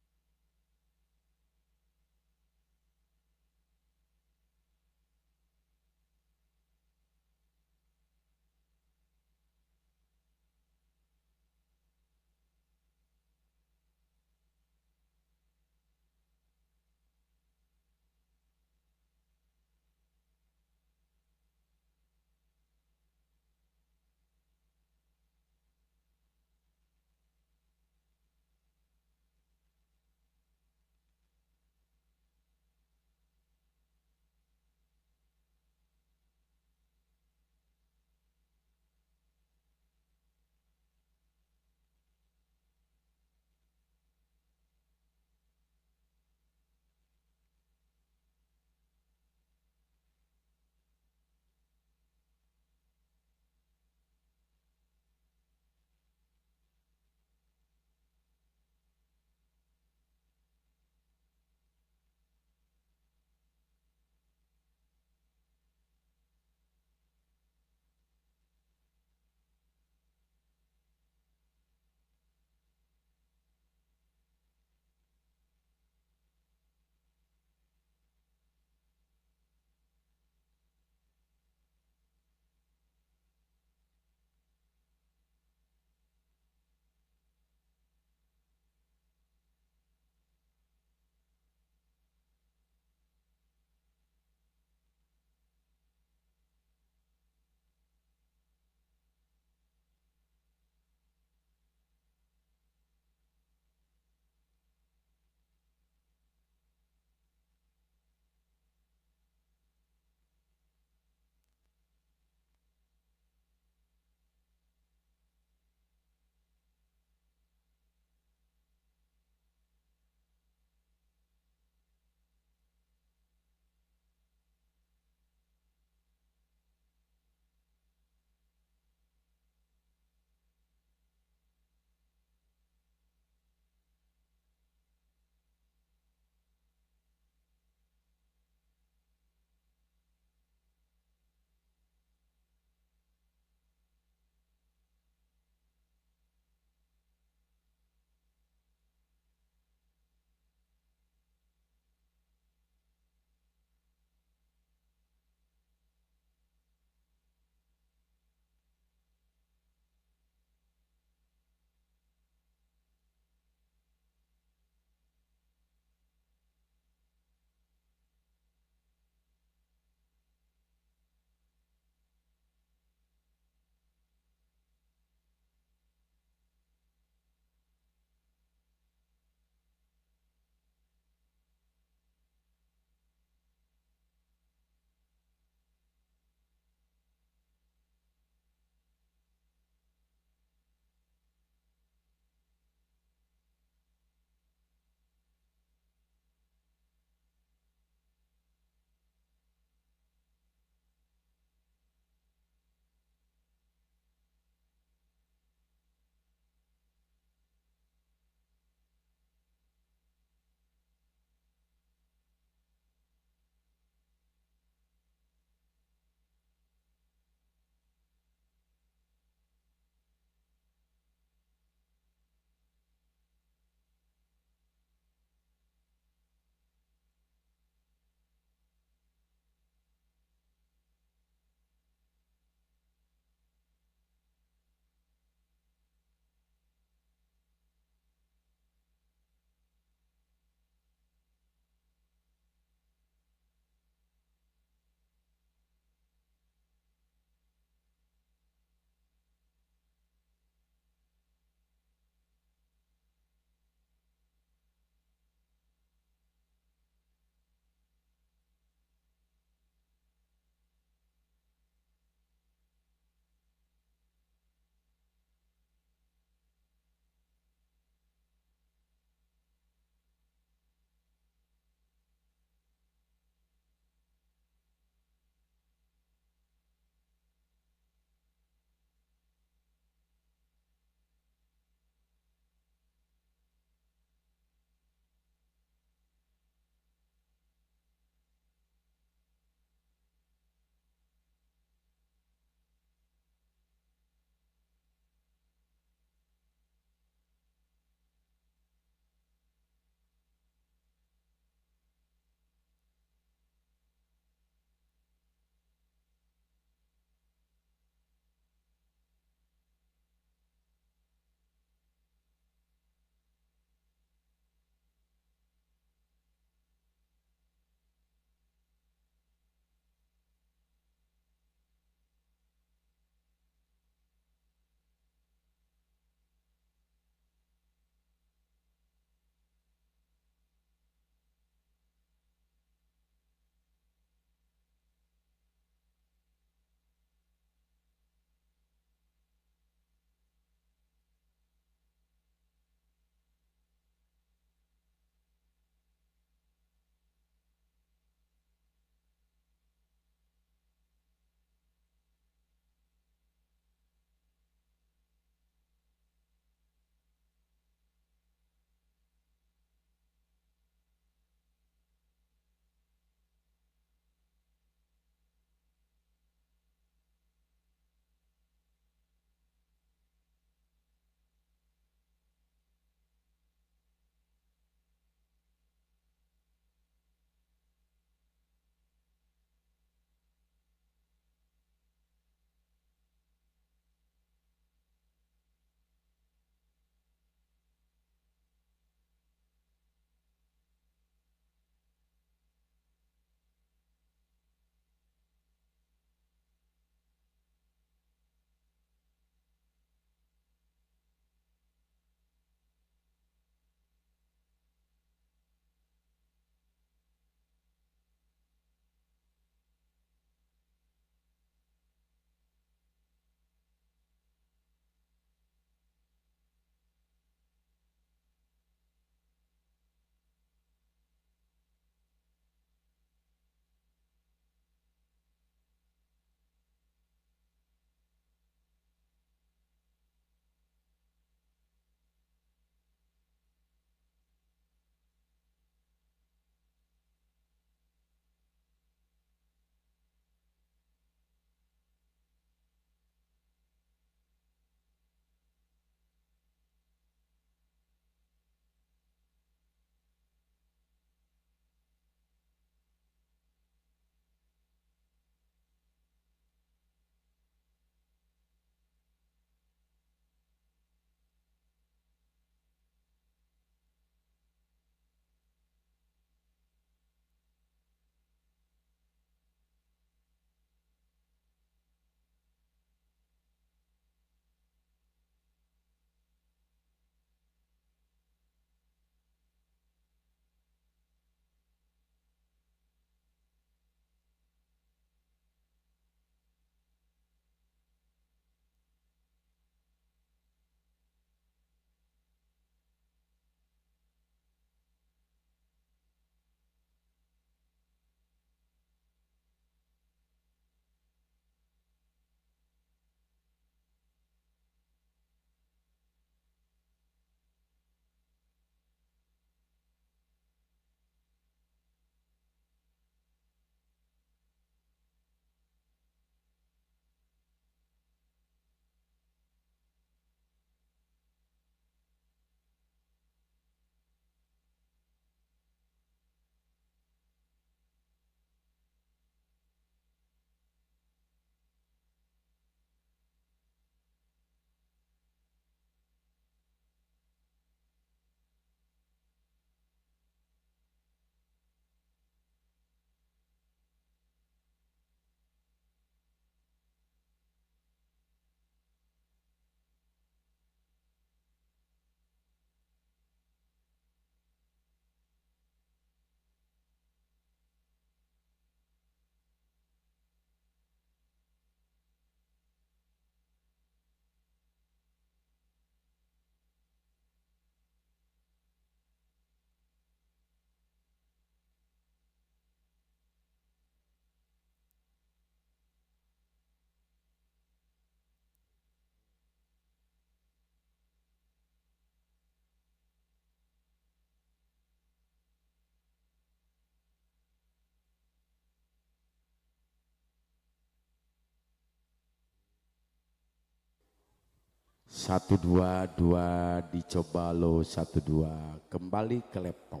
1 2 2 dicoba lo 1 2 kembali ke laptop.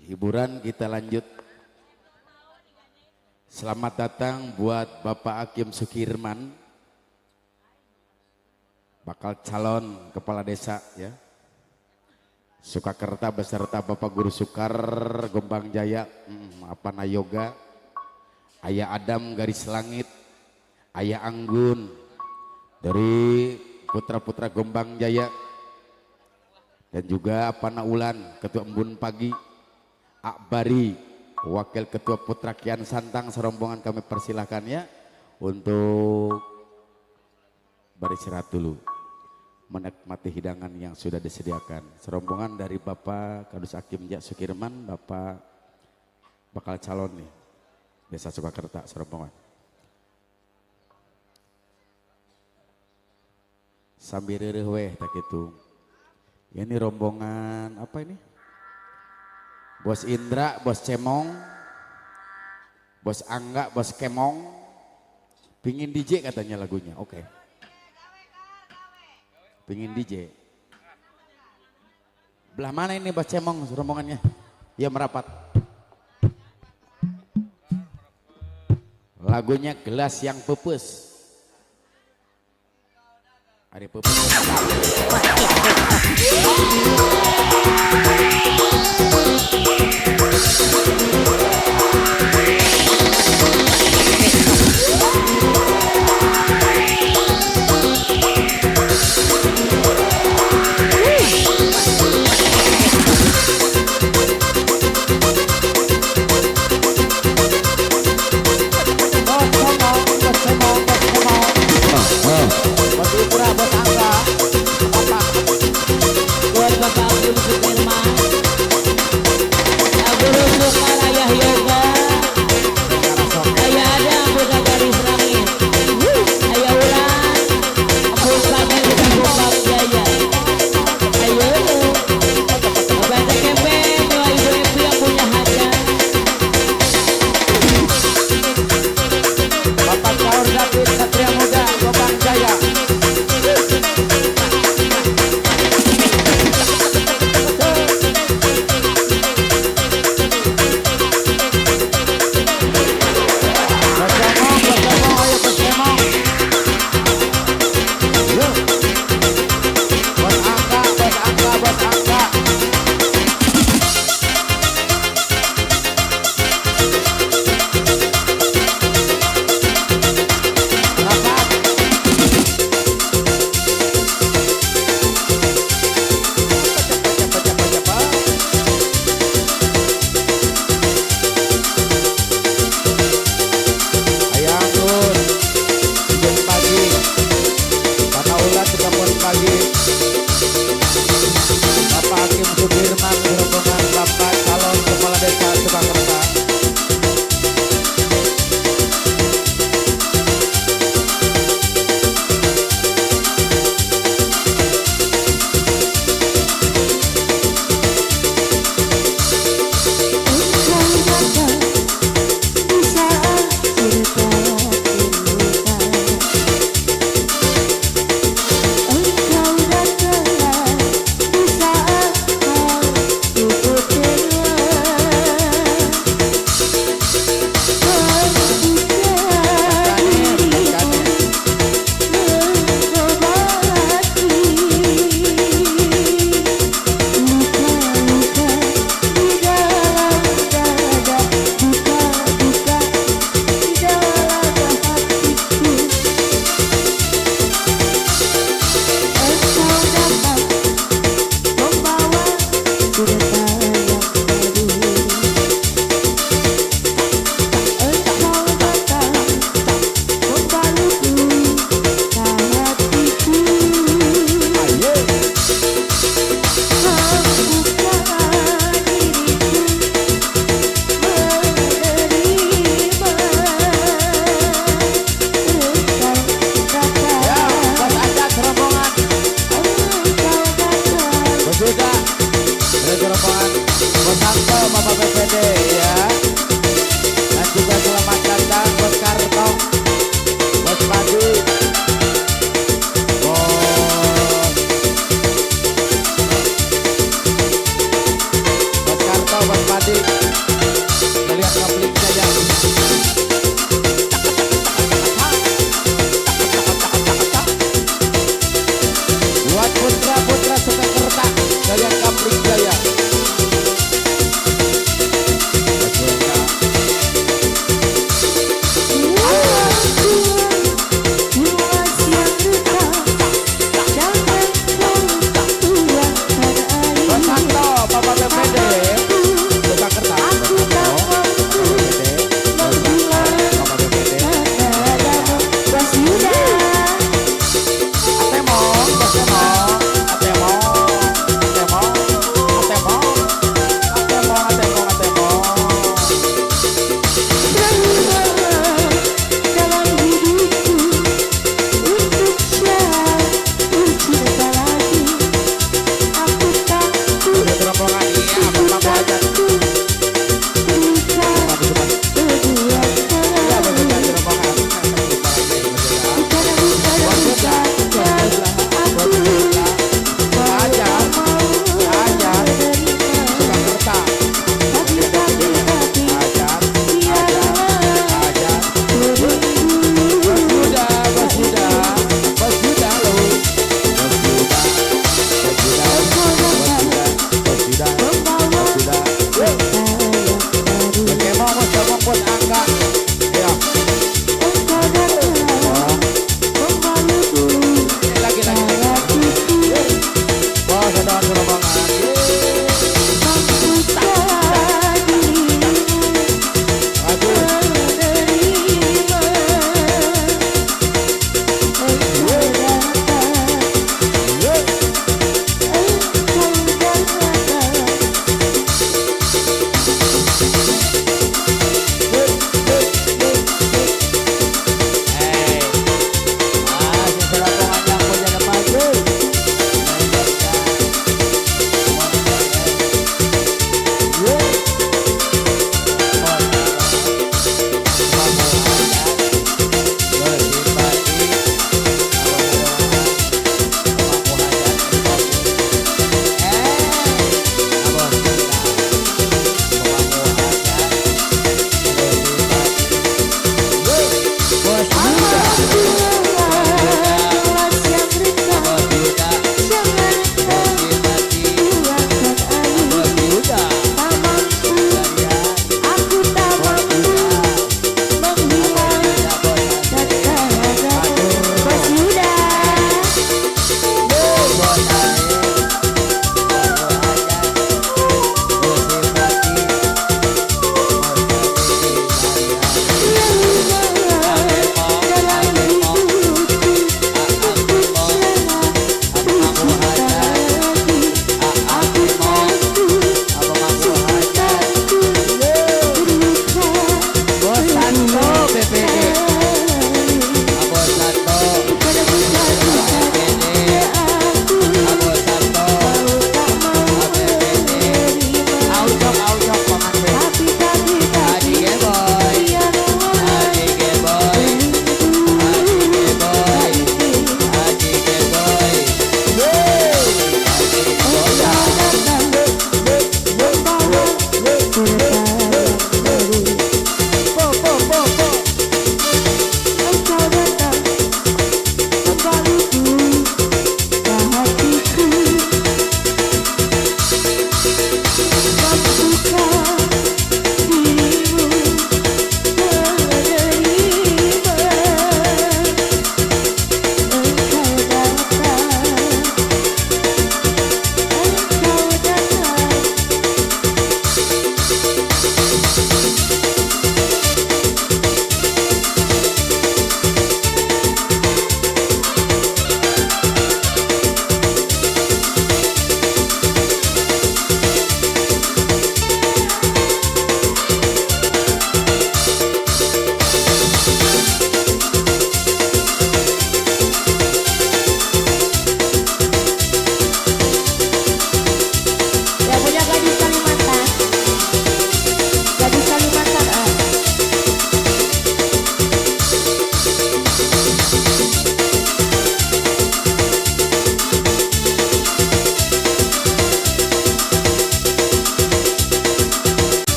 Hiburan kita lanjut. Selamat datang buat Bapak Hakim Sukirman, bakal calon kepala desa ya. Sukakerta beserta Bapak Guru Sukar Gombang Jaya, apa Nayoga, Ayah Adam Garis Langit, Ayah Anggun dari putra-putra Gombang Jaya, dan juga Apana Ulan Ketua Embun Pagi, Akbari Wakil Ketua Putra Kian Santang, serombongan kami persilahkan ya untuk beristirahat dulu, menikmati hidangan yang sudah disediakan. Serombongan dari Bapak Kadus Hakim Jak Sukirman, Bapak bakal calon nih Desa Sukakerta, serombongan. Sambil reureuh weh tak itu. Ini rombongan apa ini? Bos Indra, Bos Cemong, Bos Angga, Bos Kemong. Pingin DJ katanya lagunya, oke. Pingin DJ. Belah mana ini Bos Cemong rombongannya? Ya merapat. Lagunya Gelas Yang Pepes. Hari pepes. Bos Cemong, Bos Cemong, Bos Cemong. Bos Indra, Bos Angga, Bapak. Buat Bapak Hakim Sukirman, Guru Sukar.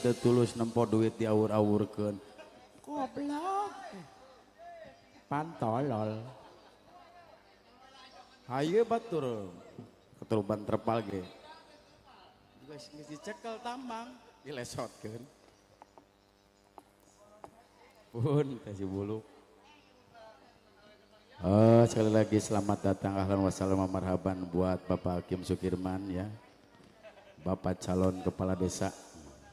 teu tulus nempo duit diawur-awurkeun. Goblok. Pantolol. Hayu batur. Keturuban terpal ge. Geus geus dicekel tambang, dilesotkeun. Pun teh si bulu. Oh, sekali lagi selamat datang, ahlan wassalam marhaban buat Bapak Hakim Sukirman ya. Bapak calon kepala desa.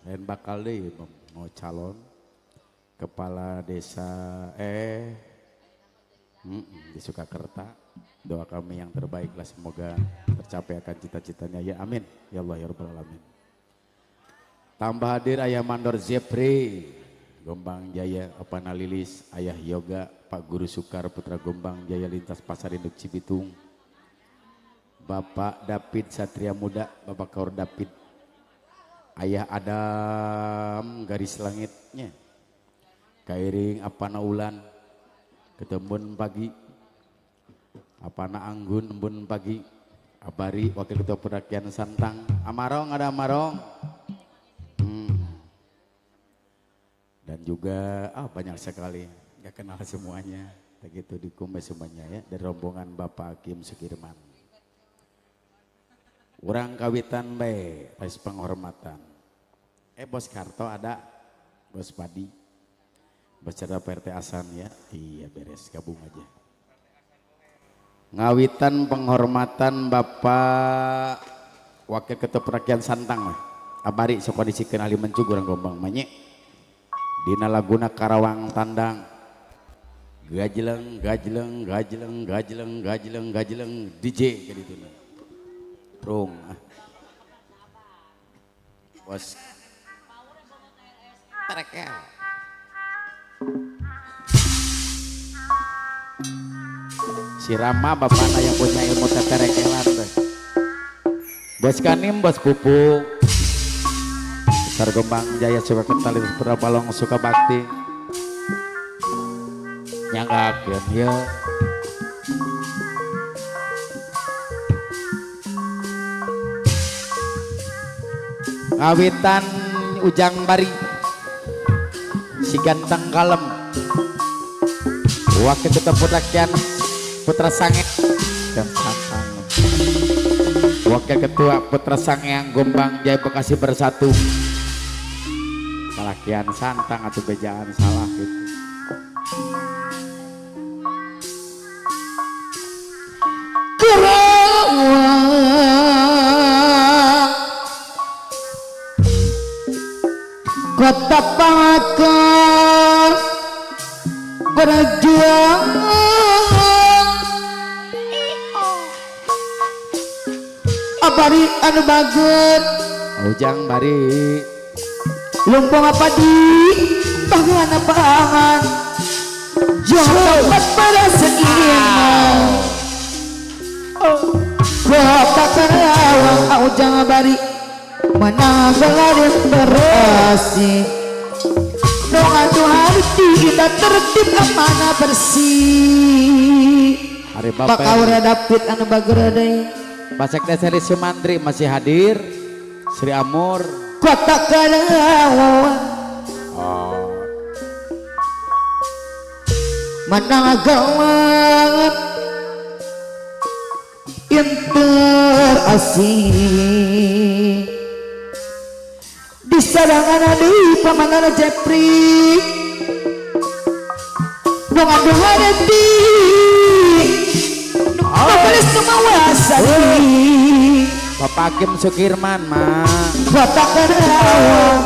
Lain bakal deui mau calon kepala desa di Sukakerta. Doa kami yang terbaik lah, semoga tercapai akan cita-citanya ya, amin ya Allah ya rabbal alamin. Tambah hadir Ayah Mandor Zepri Gombang Jaya Opana Lilis, Ayah Yoga, Pak Guru Sukar Putra Gombang Jaya Lintas Pasar Induk Cibitung, Bapak David Satria Muda, Bapak Kaur David, Ayah Adam Garis Langitnya, Kairing Apana Ulan, Ketembun Pagi, Apana Anggun Embun Pagi, Abari Wakil Ketua Perakyaan Santang, Amarong ada Amarong. Dan juga banyak sekali, nggak kenal semuanya, begitu dikumpul semuanya ya dari rombongan Bapak Hakim Sukirman. Urang kawitan bae, tes penghormatan. Bos Karto ada, Bos Padi, Bos Cerda PRT Asan ya, iya beres gabung aja. Ngawitan penghormatan Bapak Wakil Ketua Perakyaan Santang lah. Abari sok kondisikeun ahli mencug urang Gombang manye. Dina laguna Karawang Tandang. Gajleng gajleng gajleng gajleng gajleng gajleng DJ ka dituna. Rung ah. Bos Terekel. Si Rama bapakna yang punya ilmu teterekelan teh. Bos Kanim, Bos Pupuk. Besar Gombang Jaya Sukakerta Lintas Pura Balong Sukabakti. Nyanggakeun ieu. Ngawitan Ujang Bari si ganteng kalem. Wakil Ketua Perakyaan Putra Sange dan Santang. Wakil Ketua Putra Sangeang Gombang Jaya Bekasi Bersatu. Palakian Santang atau bejaan salah gitu. Karawang Kota Pakar berjuang abari anu bager Ujang bari lumpung apa di bagian apaan jangan pada seiman Kota Karawang Ujang bari menang gelarin berasih doa hati kita tertib amanah bersih. Hari Bapak Aura David anu bager deui. Pasek Seri Sumantri masih hadir, Sri Amur. Kota Karawang Oh. Menang gawat interasing di sarangan adi pamanana Jepri dong hati nu semawasani Bapak Hakim Sukirman mah Kota Karawang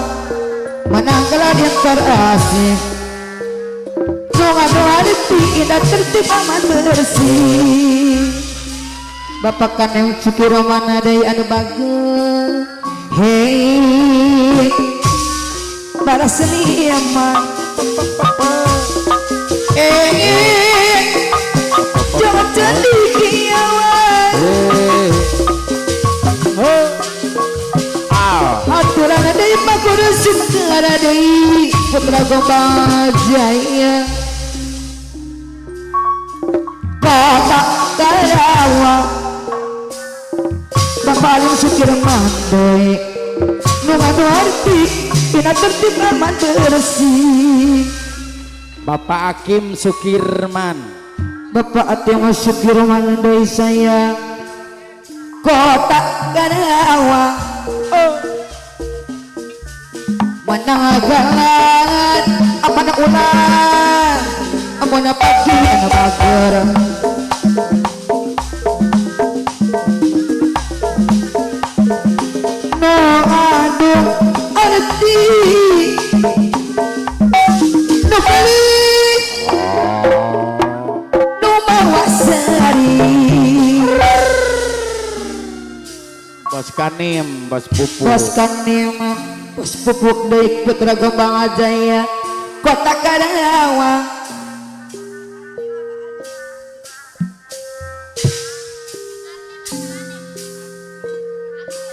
menang gelar yang terasing dong hati indah tertib aman bersih. Bapak Kanem Sukirman deui anu bager hei para seniman jangan jadi kiawan aturan deui pakudu sungkara deui Putra Gombang Jaya Kota Karawang Bapak Alim Sukirman deui nu ngadu harti Dina tertib aman bersih. Bapak Hakim Sukirman. Bapak Hakim Sukirman deui saya. Kota Karawang. Oh. Menang galan apa nak ulang amona pagi anu bager. No aduh arti no balik no mawa sari. Bos Kanim, Bos Pupuk. Bos Kanim, Bos Pupuk deui Putra Gombang Jaya Kota Karawang.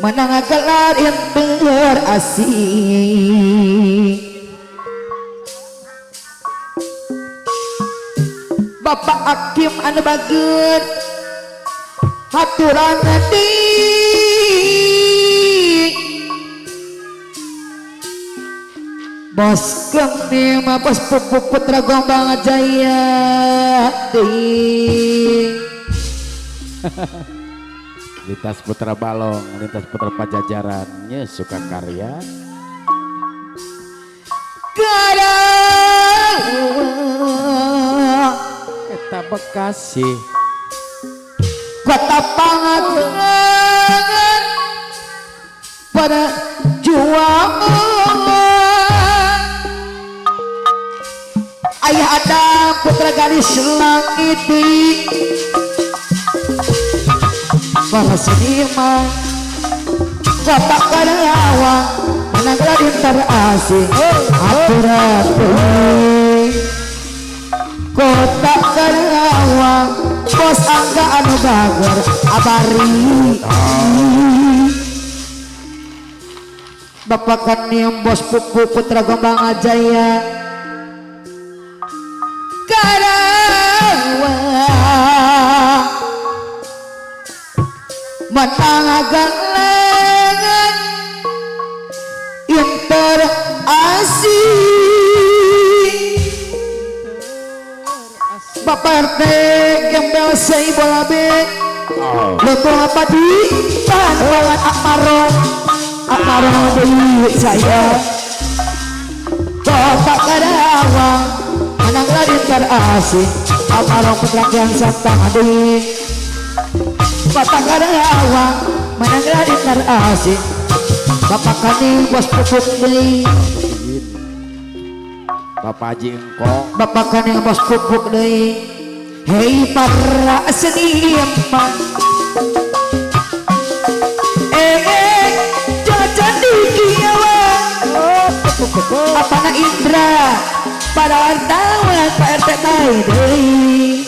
Menang gelar yang terasing. Bapak Hakim anu bager haturan deui. Bos Kanim, Bos Pupuk Putra Gombang Jaya deui. Lintas Putra Balong, lintas Putra Pajajarannya suka karya. Karawang eta Bekasi. Kota Pangalengan pada juangan. Ayah Adam putra garis langit para seniman Kota Karawang menang gelar terasing aturan Kota Karawang Bos Angga anu bager abari. Bapak Kanim Bos Pupuk Putra Gombang Jaya Karawang menang galengan yang terasing. Bapak RT gembel sei bola bek letuh apa di pangan Akmaro Akmaro deui saya. Kota Karawang menang gelar terasing Akmaro putra kian santang deui. Kota Karawang menang gelar terasing Bapak Kanim Bos Pupuk deui. Bapak Haji Engkong. Bapak Kanim Bos Pupuk deui. Hei para seniman jajan di kiawan. Apana Indra para wartawan Pak RT naik deui.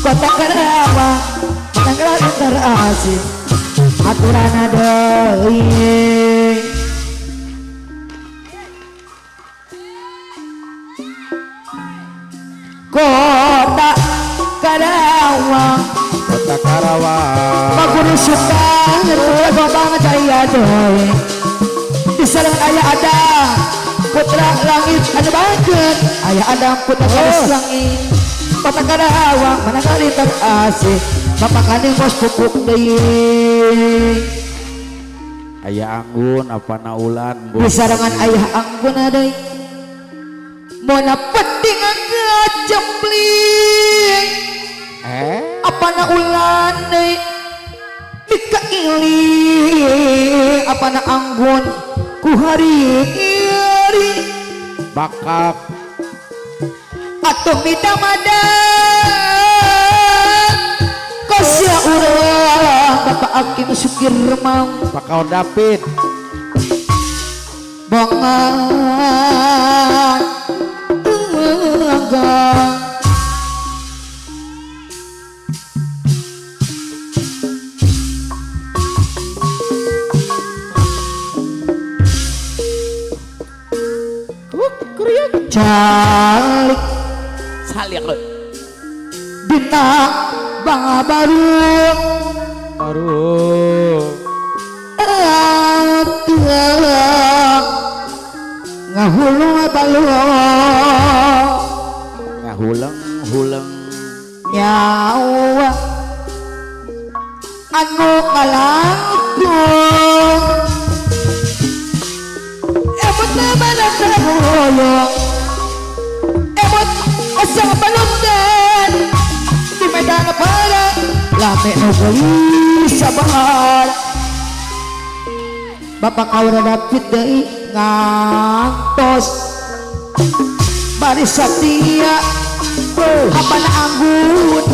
Kota Karawang menang gelar terasing aturan deui. Kota Karawang, Kota Karawang Baguru Sukang Putra Gombang Jaya deui. Diserang ayah ada putra langit anu bager. Ayah ada putra garis langit. Kota Karawang menang gelar terasing Bapak Kanim Bos Pupuk deui. Ayah Anggun apana ulan disarangan ayah Anggun deui. Mona penting ngajempling apana ulan deui mika iling apana Anggun ku hari-hari bakap atuh midamada kosya urang Bapak Hakim Sukirman Bakau David bongan tenggang calik salik dina bangga baru baru Ngahulung balung ngahuleng-huleng nyawa anu kalangkung emot na kahoyong emot asang panutan di medan perang lame nu geulis sabar Bapak Aura David deui ngantos baris satia apana anggun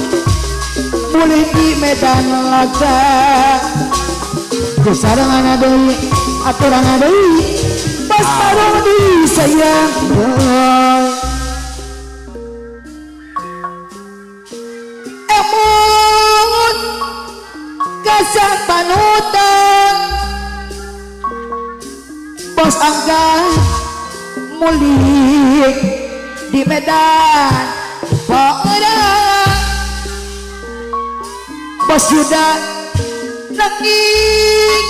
mulih di medan laga disarengan deui aturan deui pas bareng di sayang emut kasang panutan bos angga mulik di medan perang bos Yuda nanging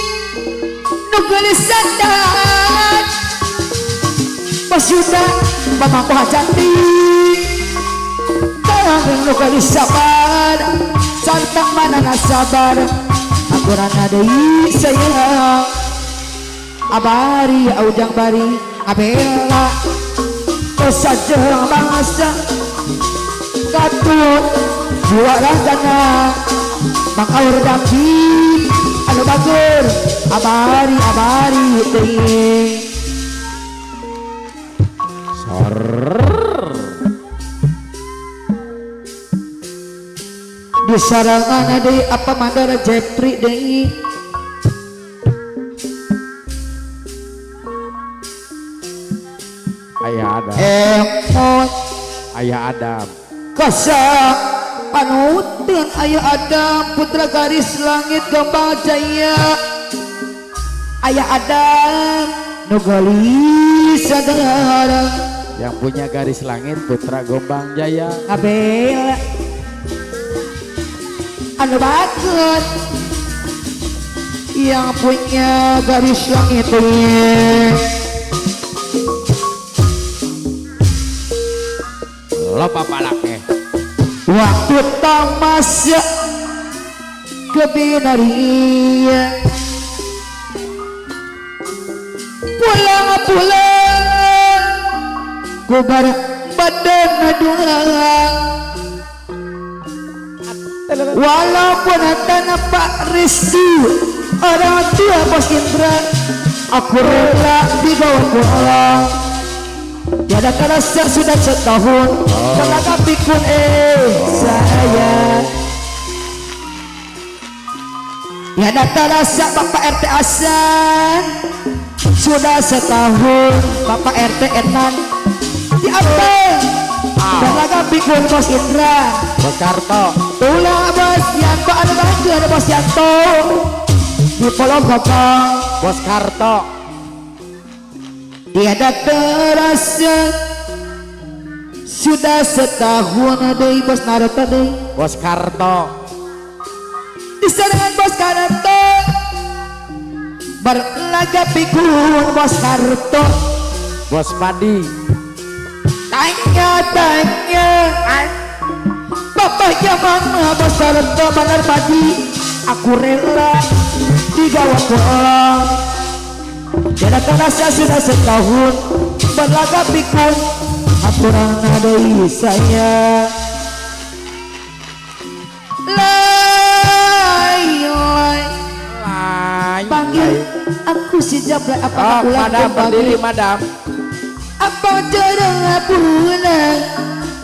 nu geulis sandan bos Yuda pamangku hajati tangan nu geulis sabar sarta manana sabar akurana deui sayang abari aujang bari abela sajeng bangsa katut juara tanah makaur dapit anu bagur abari abari teuing sor di sarangan deui apa mandor Jepri deui Ayah Adam. Emot Ayah Adam. Kasang panutan Ayah Adam putra garis langit Gombang Jaya. Ayah Adam nu geulis sadar. Yang punya garis langit putra Gombang Jaya. Abel anu bagus yang punya garis langit Loba palake. Waktu tamasya ke binaria pulang-pulang kubar badan dua walaupun tanpa restu orang tua bos Indra aku rela dibawa pulang. Tiada terasa sudah setahun tenaga pikun saya. Tiada terasa Bapak RT Asan sudah setahun Bapak RT Enan di apa? Tenaga pikun bos Indra Bos Karto tulang Bos Yanto ada baju ada Bos Yanto di Pulau Gopang Bos Karto. Tiada terasa sudah setahun deui Bos Naruto deui Bos Karto diserangan Bos Karto berlaga pikun Bos Karto Bos Padi tanya-tanya bapaknya mana Bos Karto benar Padi aku rela digawa pulang. Tiada terasa sudah setahun berlaga pikun aturan deui saya. Lai lai lai panggil aku si Jablay apa oh, ulang madam berdiri madam apa jarang pulang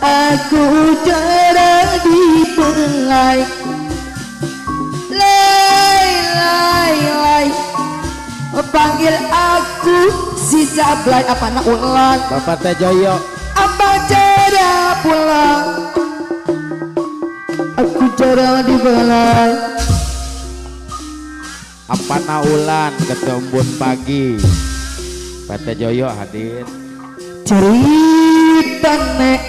aku jarang dipulai lai lai lai panggil aku si Jablay apa nak ulang Bapak Tejoyo apa cara pulang aku jarang dibelai apa naulan ketembun pagi Pak Tejoyo hadir cerita nek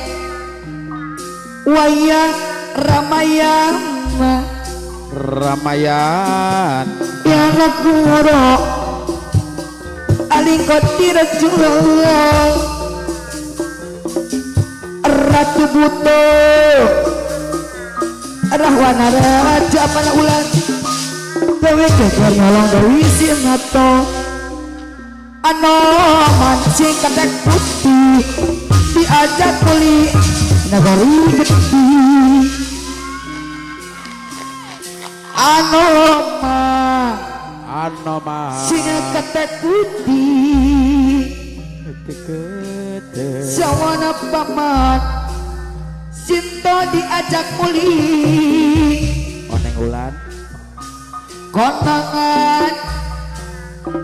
wayang Ramayana Ramayan yang aku Salingkot direjo Ratu Buto Rahwana Raja Pana Ulan Dewi keker nyolong Dewi Sinato Ano mancing ketek putih diajak kuli nagari gede Anoma sing ketek putih sawana paman Sinto diajak muli oneng ulan konangan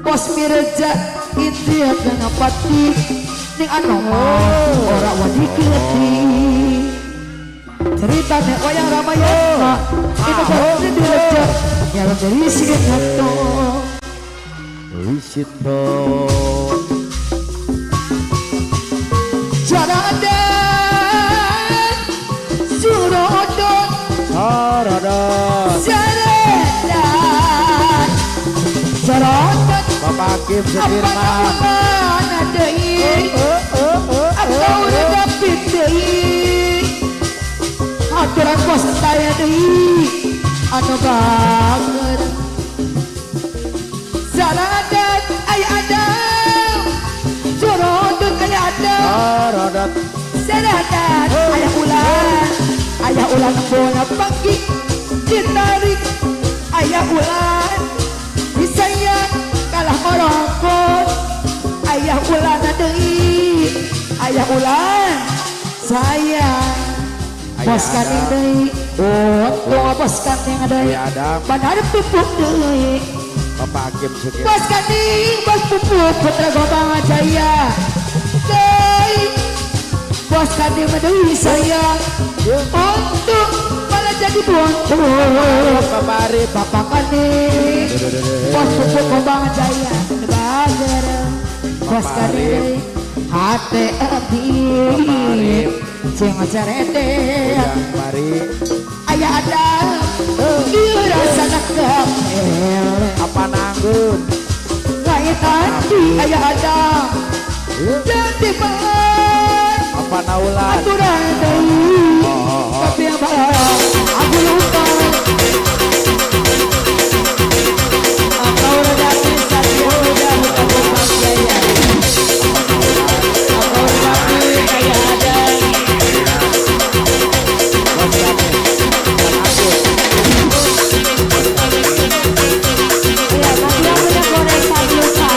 Bos Mirja Indria Ganapati ning Anoma ora wani keleti ceritane wayang Ramayana itu bos Mirja nyalon dari Sinto Sinto Jaradan Surodon Sorodon Jaradan Sorodon Bapak Hakim Sudirman apa mana deui atau dapit deui aturan bos taya deui anu banget Jaradan aya adam Surodon aya adam Sorodon Seratan ayah ulan bola pagi ditarik ayah ulan disayang kalah merokok ayah ulan deui ayah ulan sayang bos kaning deui untung bos kaning deui bandar pupuk deui Bapak Hakim Sudirman bos kaning bos pupuk putra Gobang Jaya deui bos kaning deui sayang untuk malah jadi buntu Bapak Arif Bapak kaning bos pupuk Gobang Jaya bager bos kaning hate abdi sing cerete ayah ada ieu rasana kepel apa nanggun lain tadi ayah ada jadi banget apa naulan aturan deui tapi yang barang aku lupa atau redaki satria muda hutan Gobang Jaya atau redaki ayah ada. Ya, bagi yang punya goreng sabiusa.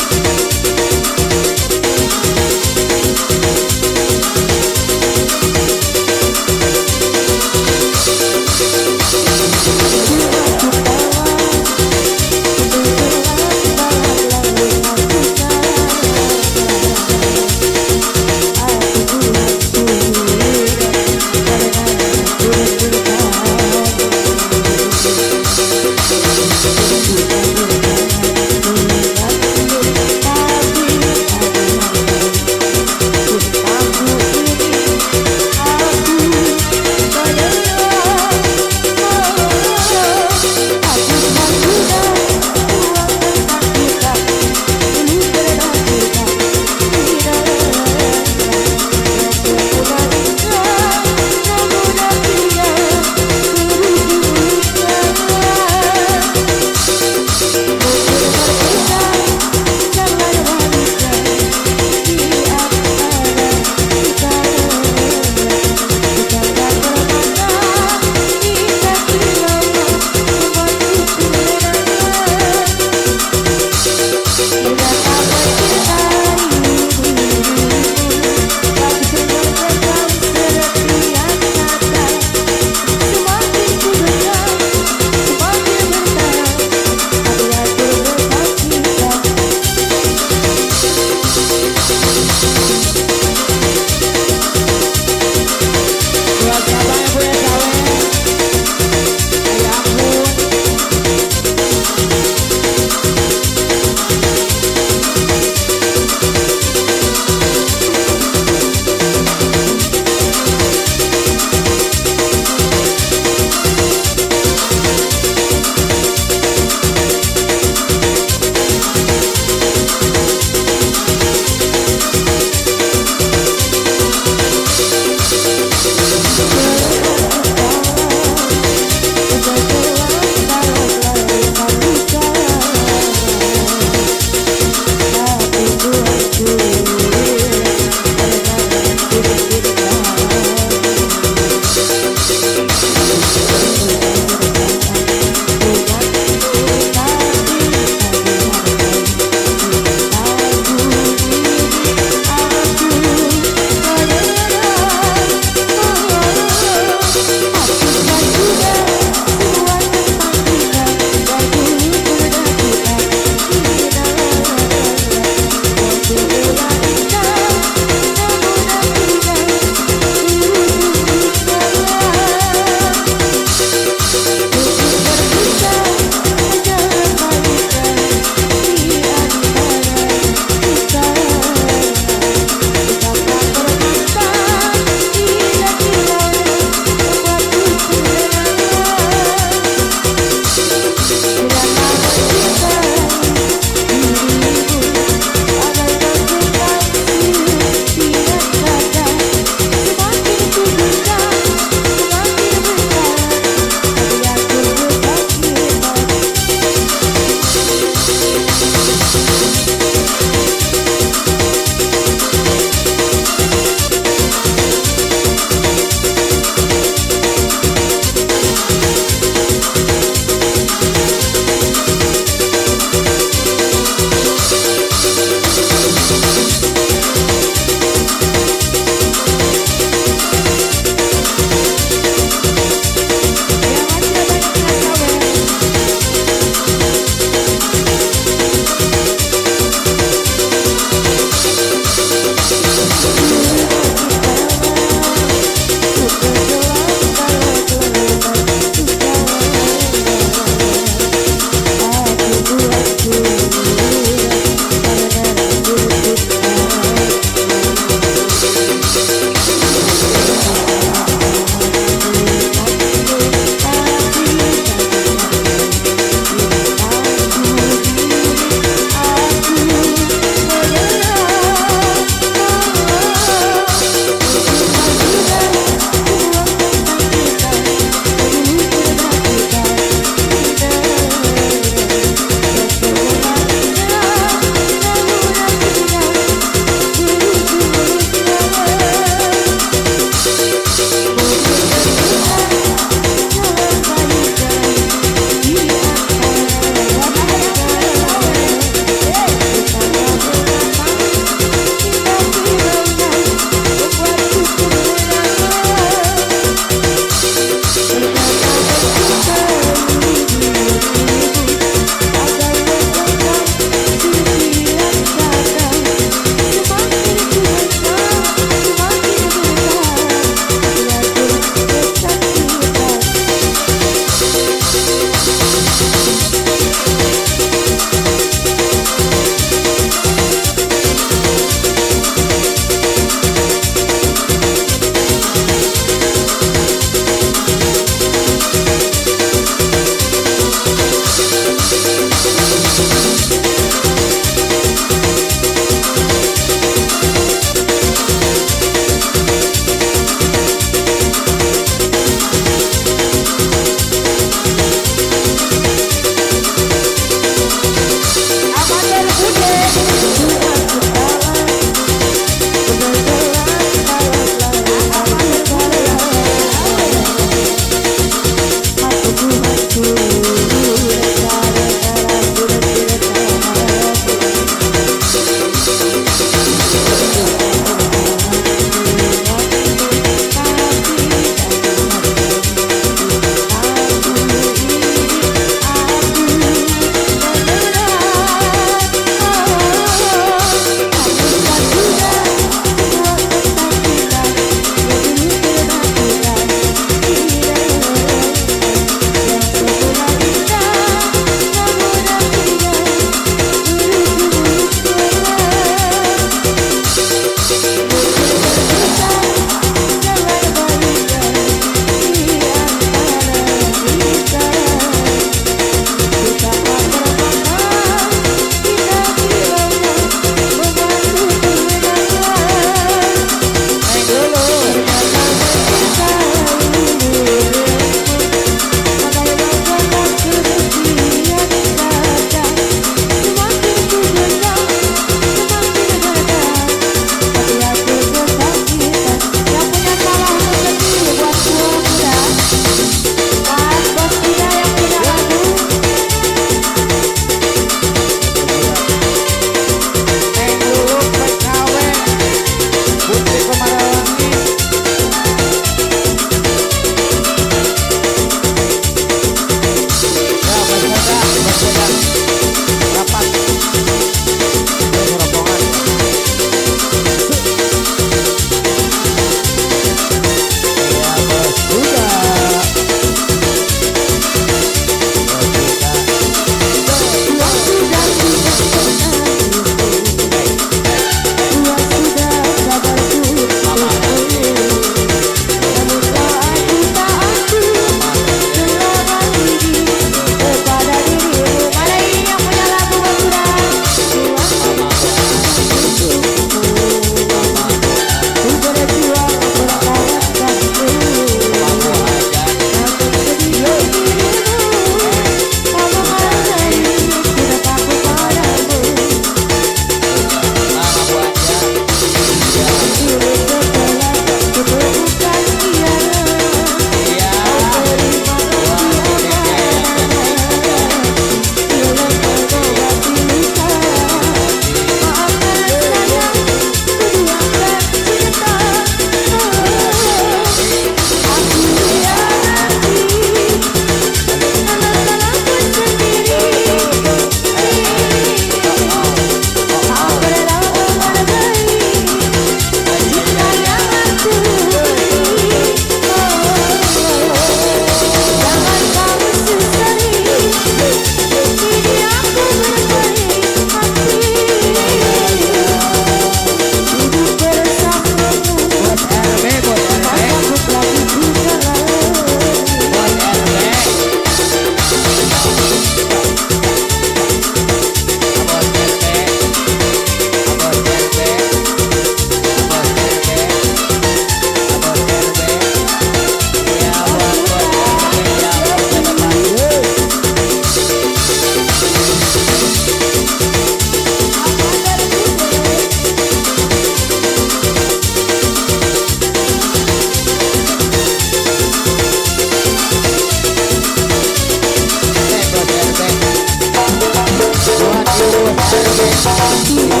Aku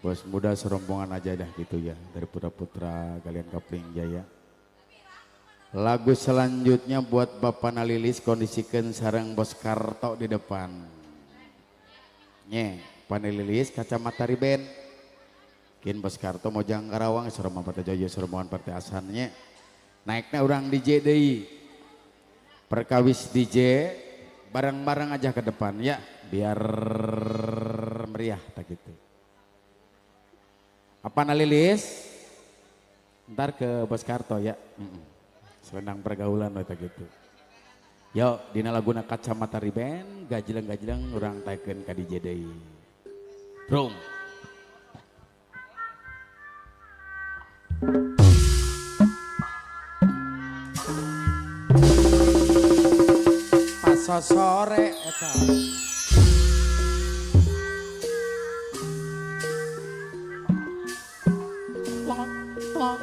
Bos muda serombongan aja dah gitu ya, dari putra-putra Galian Kapling Jaya. Lagu selanjutnya buat Bapak Nalilis, kondisikan sarang Bos Karto di depan. Nye, Pak Nalilis kacamata riben. Kin Bos Karto Mojang Karawang, serombongan Partai Joyo, serombongan Partai Asannya. Naiknya orang DJ deui. Perkawis DJ bareng-bareng aja ke depan ya, biar meriah tak gitu. Apa Nalilis? Ntar ke Bos Karto ya. Selendang pergaulan we tak gitu. Yo, dina laguna kacamata riben, gajleng-gajleng urang taekeun ka DJ deui. Bro. Pas sore eta. Plong plong.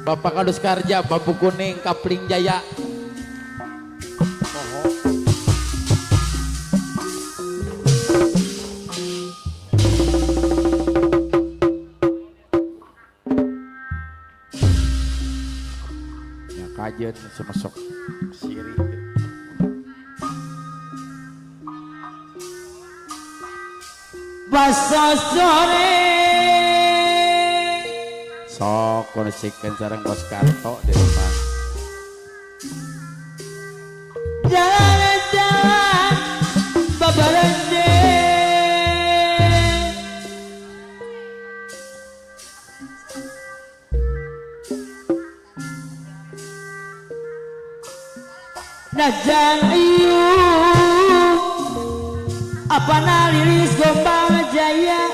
Bapak Kadus Karja, Bambu Kuning, Kapling Jaya. Ya kajen semesok siri. Basa sore sok kondisikan sareng Bos Karto di depan. Jalan-jalan babarende. Najan iu apa nalilis Gombang Jaya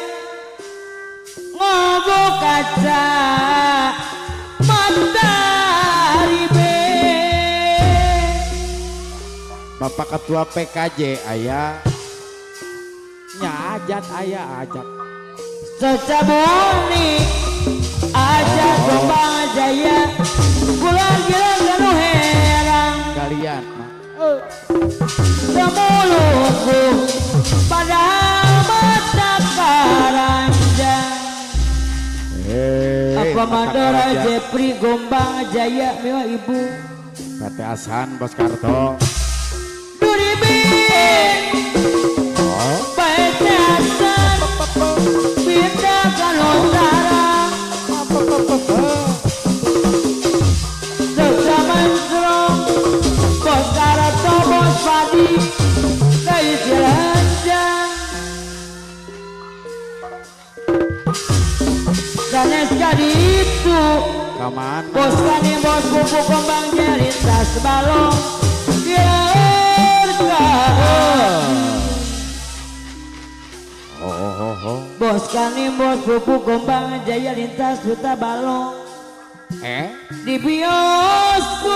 ngogo kaca matahari be. Bapak Ketua PKJ aya nya ajat aya ajat secabuni ajat Gombang Jaya bulan gilang ganu herang kalian semulutku padahal mata karanjang. Apa Mandora Jepri Gombang Jaya mewah ibu Kate Asan Bos Karto Duribin Baete Asan pindah ke Nusantara Sejaman serong Bos Karto Bos Padi Dari Ciranjang Sanes jadi itu kamana bos kani bos pupuk Gombang lintas balong biarkan. Oh. Bos kani bos pupuk Gombang Jaya lintas buta balong di bioskop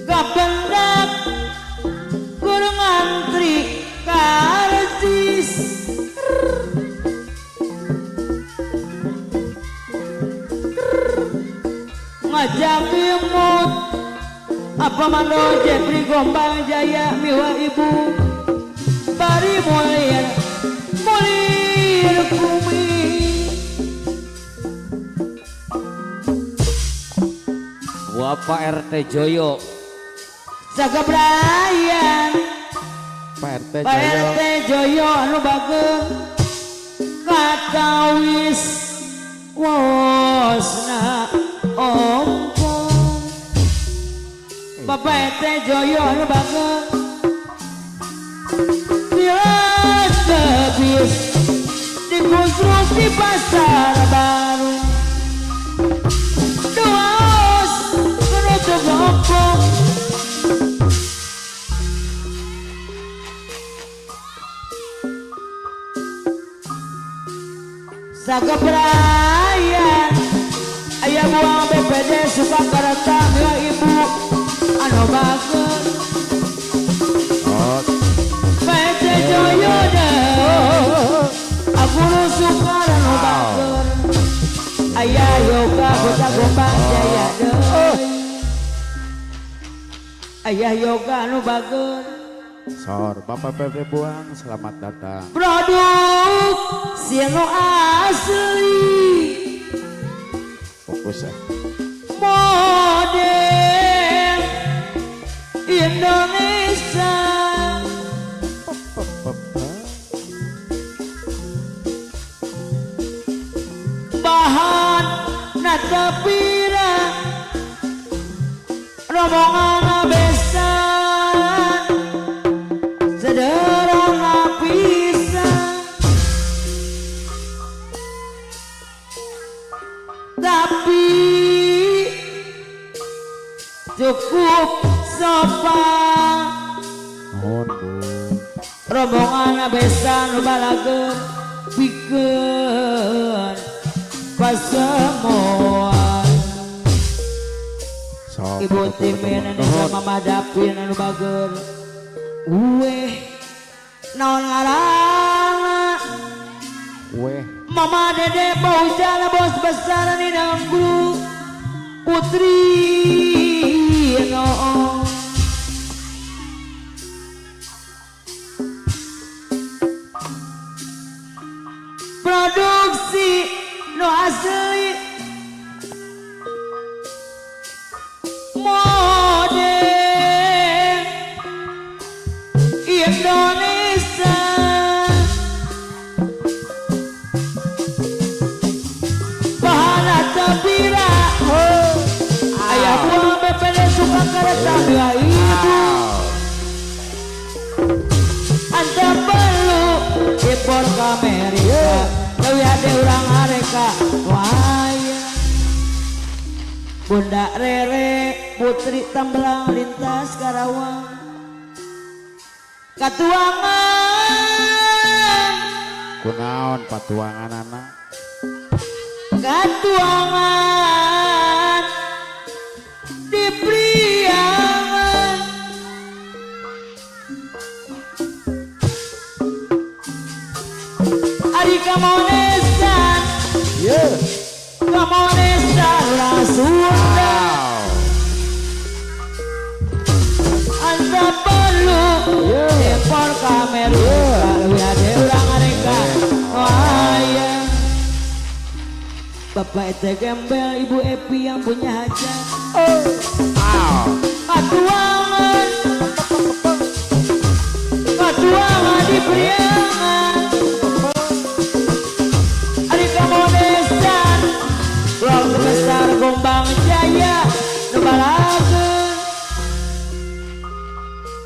kapendak guru ngantri karcis. Ngajak imut apa mando Jepri Gombang Jaya miwa ibu bari mulir mulir bumi. Bapak RT Joyo Jaga Brian Pak RT Pak Joyo RT Joyo anu bageng katawis wosna ompong. Bapak RT Joyo anu bageng jelas tebis dikonstruksi pasar baru dua os penutup ompong. Sakebrayan ayah buang BPD Sukakarta ya ibu anu bagus. PT Joyo deh aku Sukarno bagus. Ayah yoga bocah Gombang Jaya. Ayah Yoga nu bager. Sor Bapak PP Buang selamat datang. Produk siano asli. Fokus ya. Model Indonesia. Bahan natapira rombongan abesan sederhana pisan tapi cukup sopan. Nuhun Bu. Rombongan abesan balageun pikeun pasemoan. Sok Ibu Timin anu Mama Dapin anu bager. Weh naon ngaranna? Weh Mama Dede Baujana bos besar ni guru Putri no. Produksi no asli model Indonesia. Bahana tepira ayah buang BPD suka kereta dua ibu. Anda perlu impor ke Amerika leuwih ade urang areka waya. Bunda Rere Putri Tambelang lintas Karawang katuangan kunaon patuangan anak katuangan di Priangan. Ari kamonesan kamonesan urang Sunda. Anda perlu impor ke Amerika leuwih ade urang areka waya. Bapak Ete Gembel, Ibu Epi yang punya hajat. Katuangan katuangan di Priangan. Ari kamonesan keluarga besar Gombang Jaya nu balageun.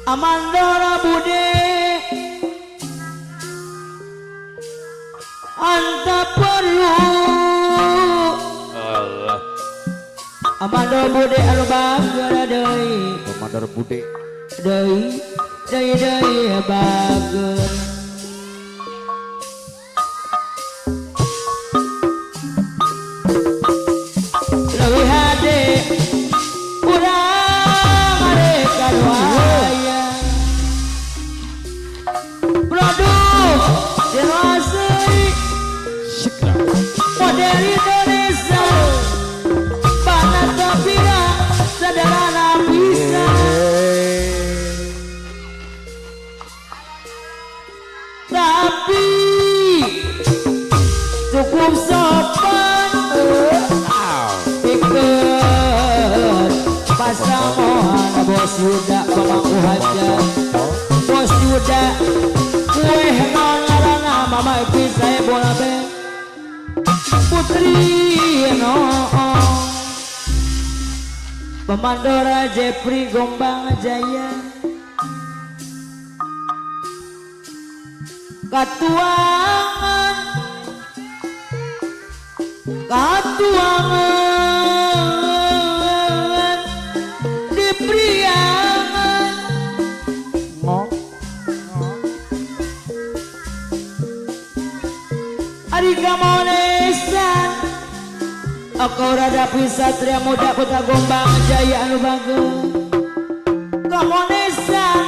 Amandora Bude anta perlu. Allah. Amandora Bude anu bager deui. Amandora Bude deui deui deui bager. Leuwih hade urang areka waya. Produk asli model Indonesia. Bana tapira sederhana bisa tapi cukup sopan. Pikeun pasamohan bos Yuda pemangku hajat. Bos Yuda kue naon ngaranna Mama Epi saya bola band Putri no. Pemandora Jepri Gombang Jaya katuangan katuangan di Priangan. Ari kamonesan aku rada satria muda putra Gombang Jaya anu bager. Kamonesan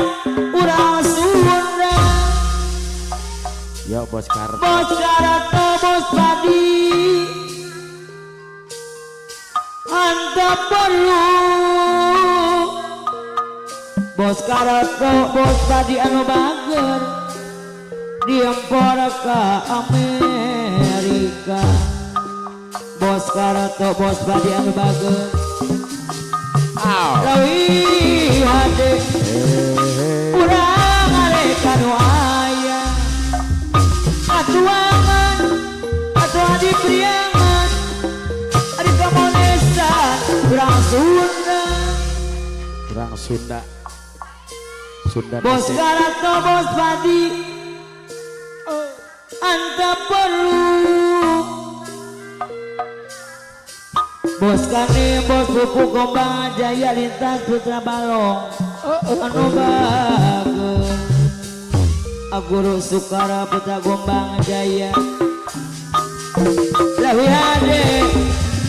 urang Sunda. Yo bos Karto. Bos Karto bos Padi anta perlu Bos Karto bos padi anu bager diempor ka Amerika. Bos Karto bos padi anu bager leuwih hade urang arek anu aya atuangan atuh adi priangan adi kamonesan urang Sunda. Urang Sunda. Sunda Bos Karto bos padi anta perlu. Bos Kani bos pupuk Gombang Jaya lintas putra Balong anu bager. Aguru Sukara putra Gombang Jaya leuwih hade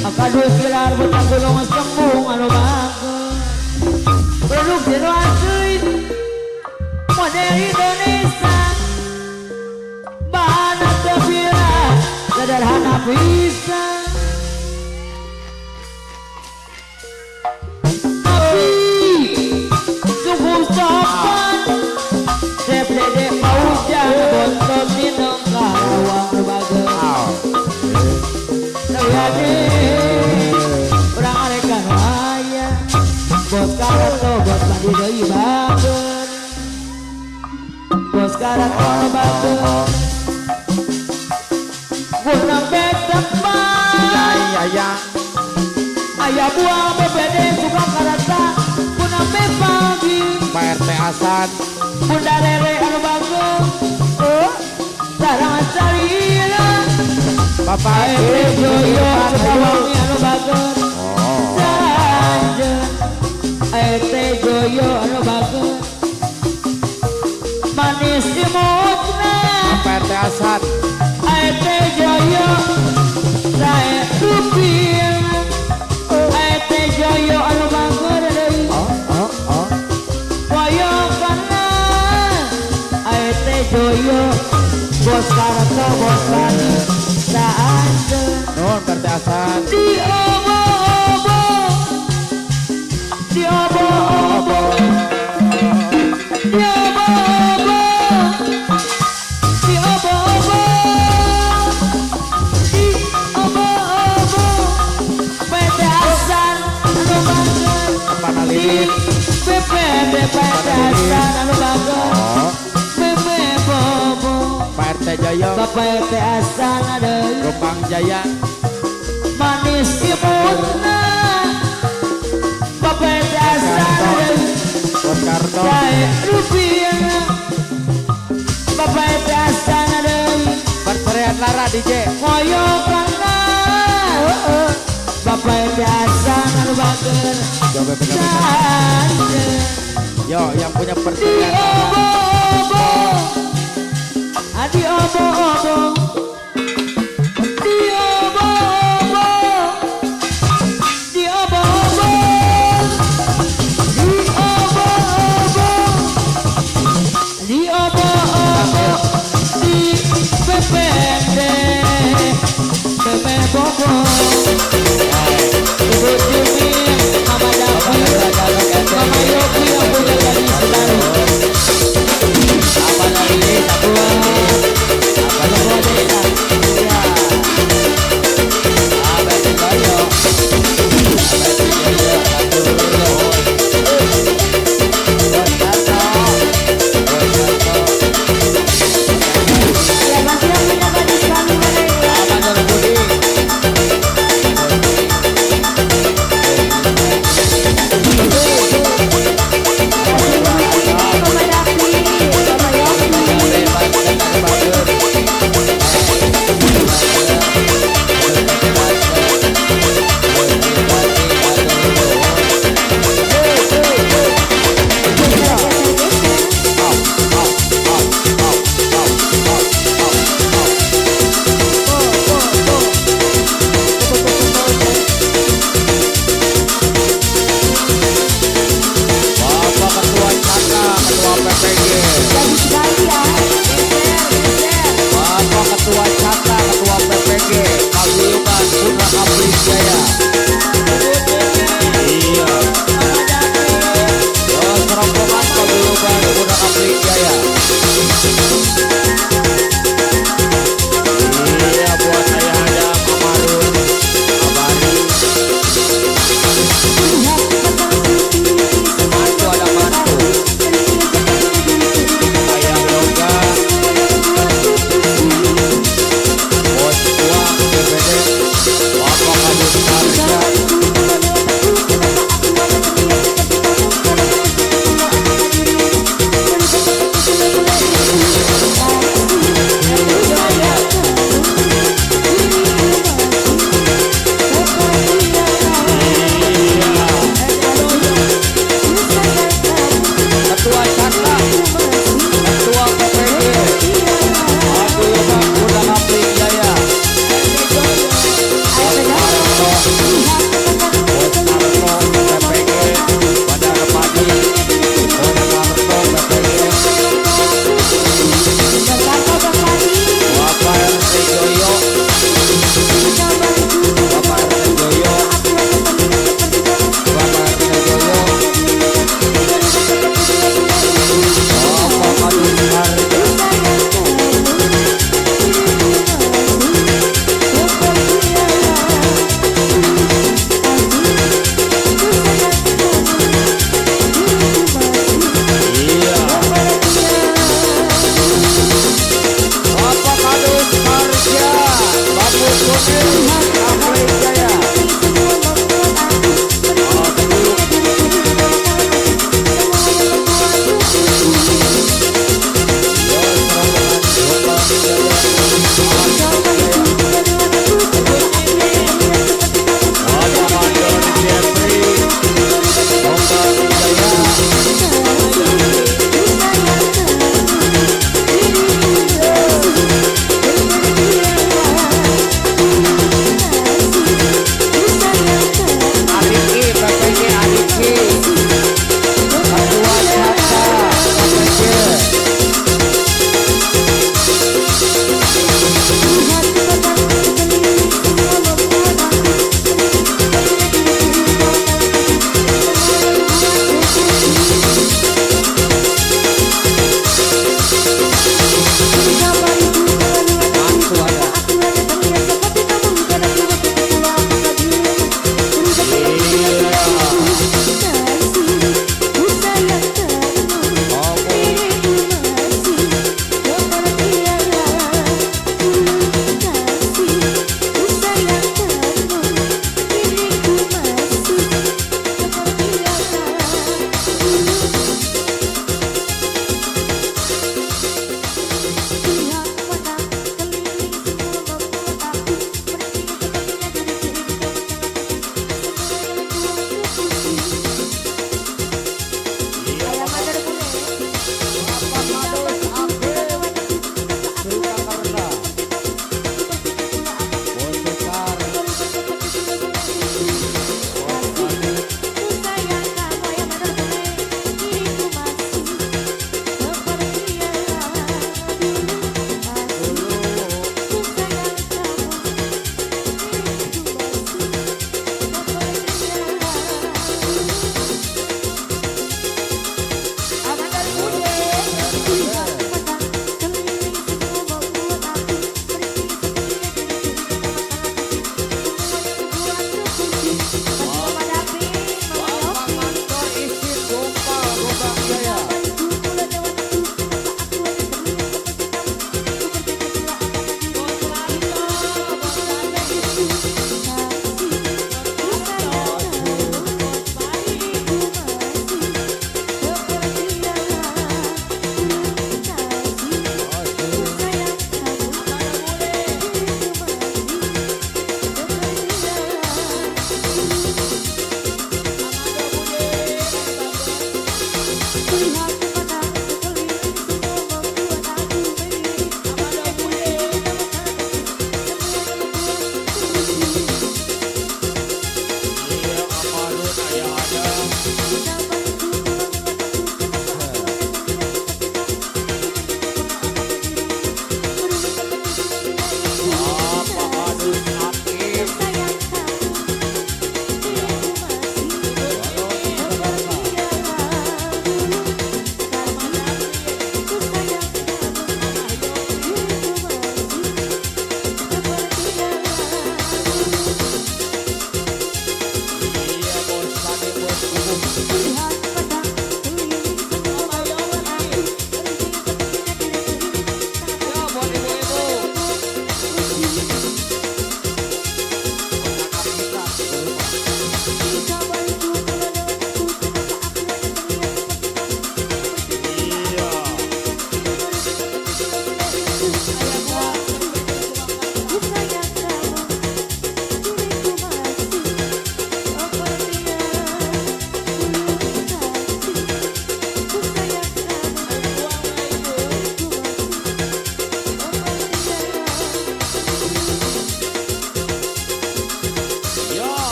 akadus kilar putra Gunung Sembung anu bager. Produksi nu asli model Indonesia bahanna teu viral sederhana pisan. Tapi sungguh sopan DPD Paujang bontot minum Karawang nu bager. Leuwih hade urang arek anu aya bos Karto bos padi deui bager. Bos Karto nu bager gunung betepan aya buah bebede suka karata gunung bepagi Pak RT Hasan Bunda Rere anu bager sarang salila Bapak RT Joyo Sukawangi anu bager sanjeun RT Joyo anu bager manis imutna Bapak RT Hasan RT Joyo sae rupina RT Joyo anu bager deui Koyokana RT Joyo bos Karto bos Padi saanjeun Nuhun Pak RT Hasan di obo-obo di obo-obo di obo-obo di obo-obo di obo-obo PT Hasan anu bager Mana di Lilin BPD PT Hasan anu bager Meme Bobo Pak RT Joyo Bapak RT Hasan deui Gombang Jaya manis imutna Bapak RT Hasan deui Bos Karto sae rupiah Bapak RT Hasan deui Perceraian Lara DJ moyokana Bapak RT Hasan anu bager Coba pegang. sanjeun Yo yang punya di perceraian Lara obo-obo adi obo-obo di obo-obo di obo-obo di obo-obo di obo-obo di PPD PP Bogor Ibu Jimmy Mama Davi Mama Yogi yang punya gadis baru. Apa lagi? Apa lagi? Apa lagi?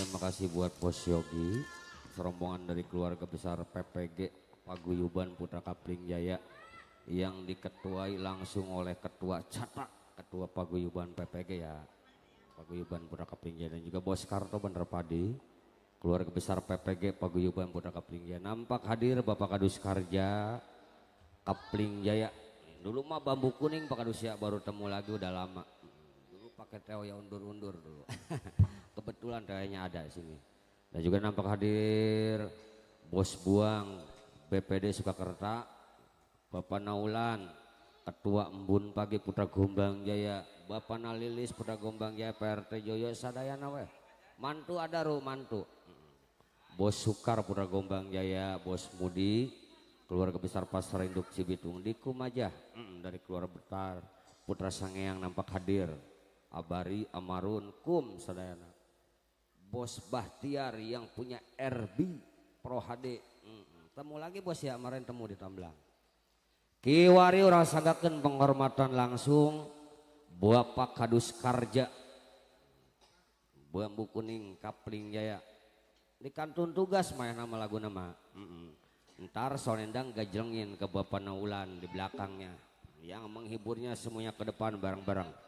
Makasih buat Bos Yogi, serombongan dari keluarga besar PPG Paguyuban Putra Kapling Jaya yang diketuai langsung oleh Ketua Cata, Ketua Paguyuban PPG ya, Paguyuban Putra Kapling Jaya, dan juga Bos Karto Bandarpadi, keluarga besar PPG Paguyuban Putra Kapling Jaya. Nampak hadir Bapak Kadus Karja Kapling Jaya. Dulu mah bambu kuning Pak Kadus ya, baru temu lagi udah lama. Dulu pakai teo ya undur-undur dulu. Kebetulan kayaknya ada di sini. Dan juga nampak hadir Bos Buang BPD Sukakerta, Bapak Naulan, Ketua Embun Pagi Putra Gombang Jaya, Bapak Nalilis Putra Gombang Jaya, PRT Joyo Sadayana weh. Mantu ada ru mantu. Bos Sukar Putra Gombang Jaya, Bos Mudi, keluarga besar Pasar Induk Cibitung di Kumajah, dari keluarga besar Putra Sangeang nampak hadir. Abari Amarun Kum Sadayana. Bos Bahtiar yang punya RB Pro HD. Temu lagi bos ya, kemarin temu di Tamblang. Kiwari urang sanggakeun penghormatan langsung Bapak Kadus Karja Bambu Kuning Kapling Jaya. Di kantun tugas mah nama lagu nama. Ntar sonendang gajlengin ke Bapak Naulan di belakangnya. Yang menghiburnya semuanya ke depan bareng-bareng.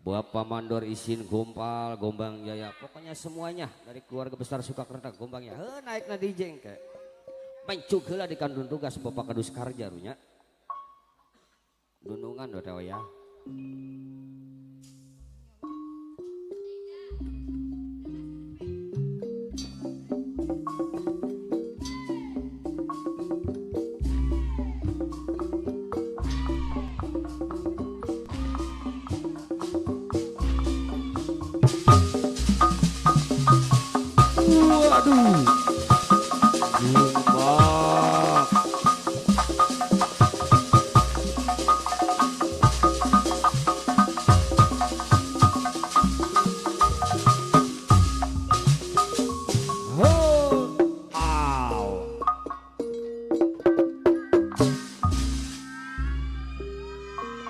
Bapak Mandor Isin Gompal, Gombang Jaya, pokoknya semuanya dari keluarga besar Sukakerta Gombangnya. Heh, naik na DJ ke. Mencuk heula di kantun tugas Bapak Kadus Karja runya. Dunungan do teh ya. Waduh. Jumbak. Ho. Aw.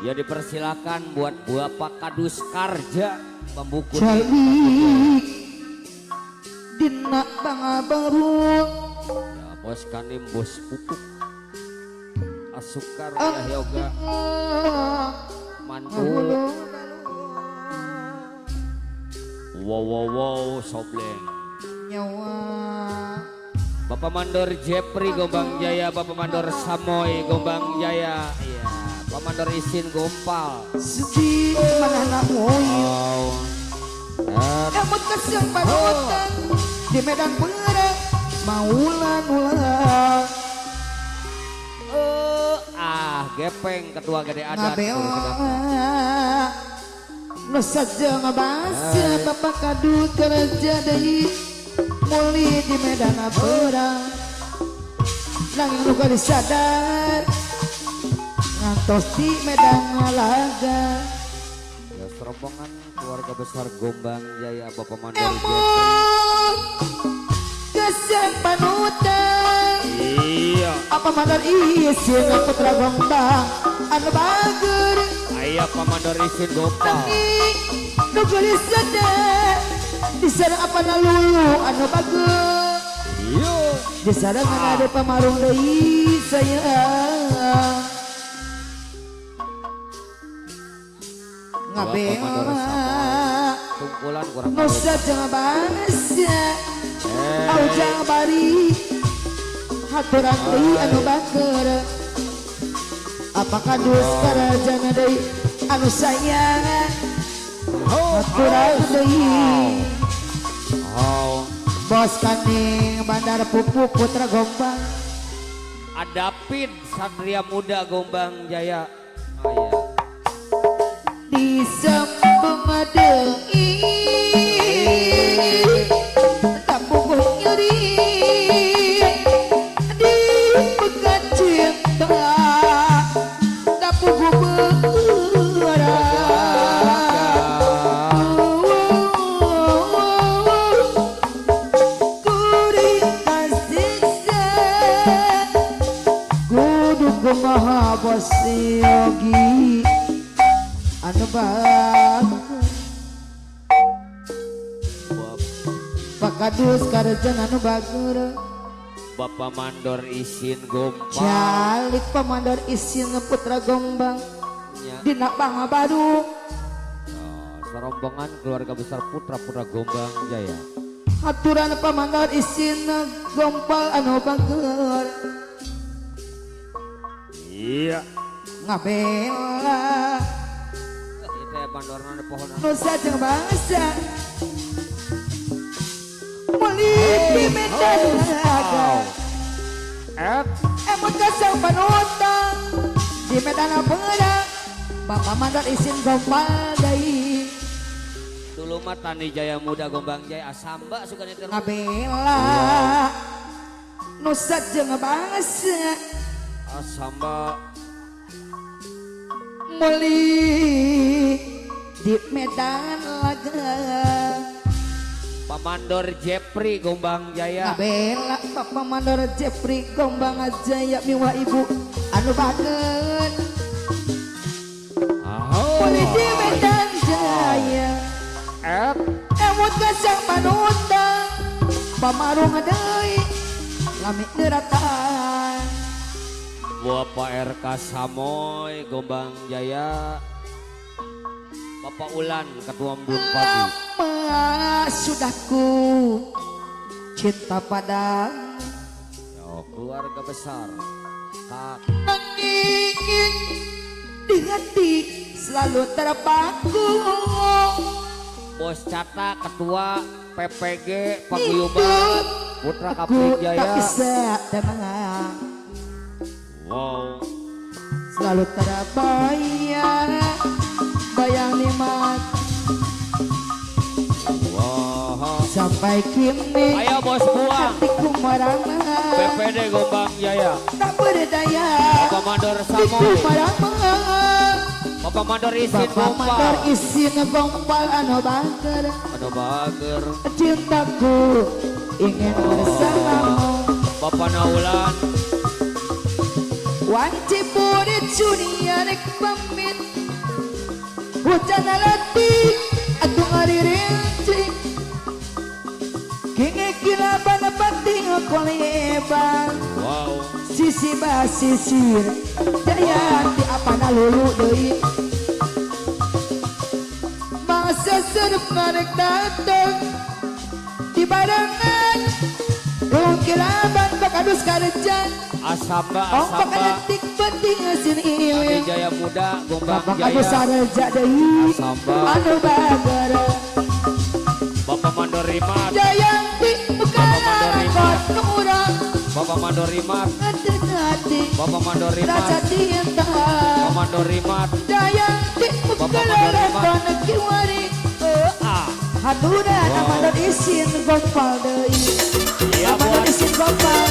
Ya dipersilakan buat Bapak Kadus Karja Bambu Kuning. Dina bangabarung ya, Bos Kanim, Bos Pupuk Asukar ya Yoga Mantu. Wow wow wow sobleng nyawa. Bapak Mandor Jepri Gombang Jaya, Bapak Mandor Samoy Gombang Jaya, iya, Bapak Mandor Isin Gompal. Sedih mana moyo. Emut keseng panutan di medan perang maulan-ulang. Gepeng ketua gede adat. Nu saja ngabasa Bapak Kadu kerja deui muli di medan perang. Nanging nu disadar ngantos di medan laga. Ya, serombongan keluarga besar Gombang Jaya Bapak Mandor Keseng panutan. Iya. Apa Mandor Isin Putra Gombang anu bager. Aya Pak Mandor Isin Gombang. Nanging nu geulis sadar disareng apa lulu anu bager. Iya. Disareng ada pamarung deui sayang. Ngabela tungkulan kurang nusa jangan bangsa au jangan bari haturan deui anu bager. Apakah dus karajana deui anu sayang haturang deui. Oh, Bos Kaning Bandar Pupuk Putra Gombang. Adapin Satria Muda Gombang Jaya. Oh iya. Disembung deui tapukuh nyeri di pekat cinta tapukuh berat kuring kasiksa kudu kumaha Bos Yogi anu bagus. Pakadus karjan anu bagur. Bapak Mandor Isin Gombang. Calik Pamandor Isin Putra Gombang. Ya. Dina Pangabaru. Oh, serombongan keluarga besar Putra Putra Gombang Jaya. Aturan Pamandor Isin Gompal anu bagur. Iya. Ngabela Itu ya mandorna ada pohon. nusa jeung bangsa muli di medan laga. Emut kasang panutan di medan perang Bapak Mandor Isin Gombal deui. Dulu mah Tani Jaya Muda Gombang Jaya Asamba suka nyetir. Ngabela nusa jeung bangsa Asamba. Muli di medan laga. Pak Mandor Jepri Gombang Jaya. Ngabela Bapak Mandor Jepri Gombang Jaya miwah ibu anu banget. Muli di medan jaya. Emut kasang panutan pamarung deui lami neratan. Bapak RK Samoy Gombang Jaya. Bapak Ulan Ketua Embun Pagi. Lama sudah ku cinta padamu. Yo, keluarga besar. Kak Nanging di hati selalu terpaku. Bos Cata Ketua PPG Paguyuban Putra Aku Kapling tak Jaya. bisa tenang. Wow. Selalu terbayang bayang di mata. Wow. Sampai kini Ayo Bos Buang. hatiku merana. PPD Gombang Jaya. Tak berdaya. Bapak Mandor Hatiku Samoy. merana. Bapak Mandor Isin Bapak Mandor Gombal. Isin Gombal anu bager. Anu bager. Cintaku ingin bersamamu. Bapak Naulan. Wanci purit dunia rek pamit. Hujan letih atuh ngaririnci. Kini kilaban penting koleban. Wow. Sisi basisir Jayanti apana lulu deui. Masa serup ngarek dateng di barengan. Rung kilaban bakadus karejan. Asamba Ongkok Asamba. detik penting sin Tani ieu. Jaya Muda Gombang Bapak kadus Jaya. sareja deui. Asamba. Anu bager. Bapak Mandor Rimat. Jayanti Bapak Mandor Rimat. bukan urang. Bapak Mandor Rimat. Hati Bapak Mandor Rimat. rasa cinta. Bapak Mandor Rimat. Jayanti Bapak Mandor Rimat. bukan kiwari. Ah. Hatura Wow. Mandor Isin Gompal deui. Iya, Mandor buat Isin Gompal.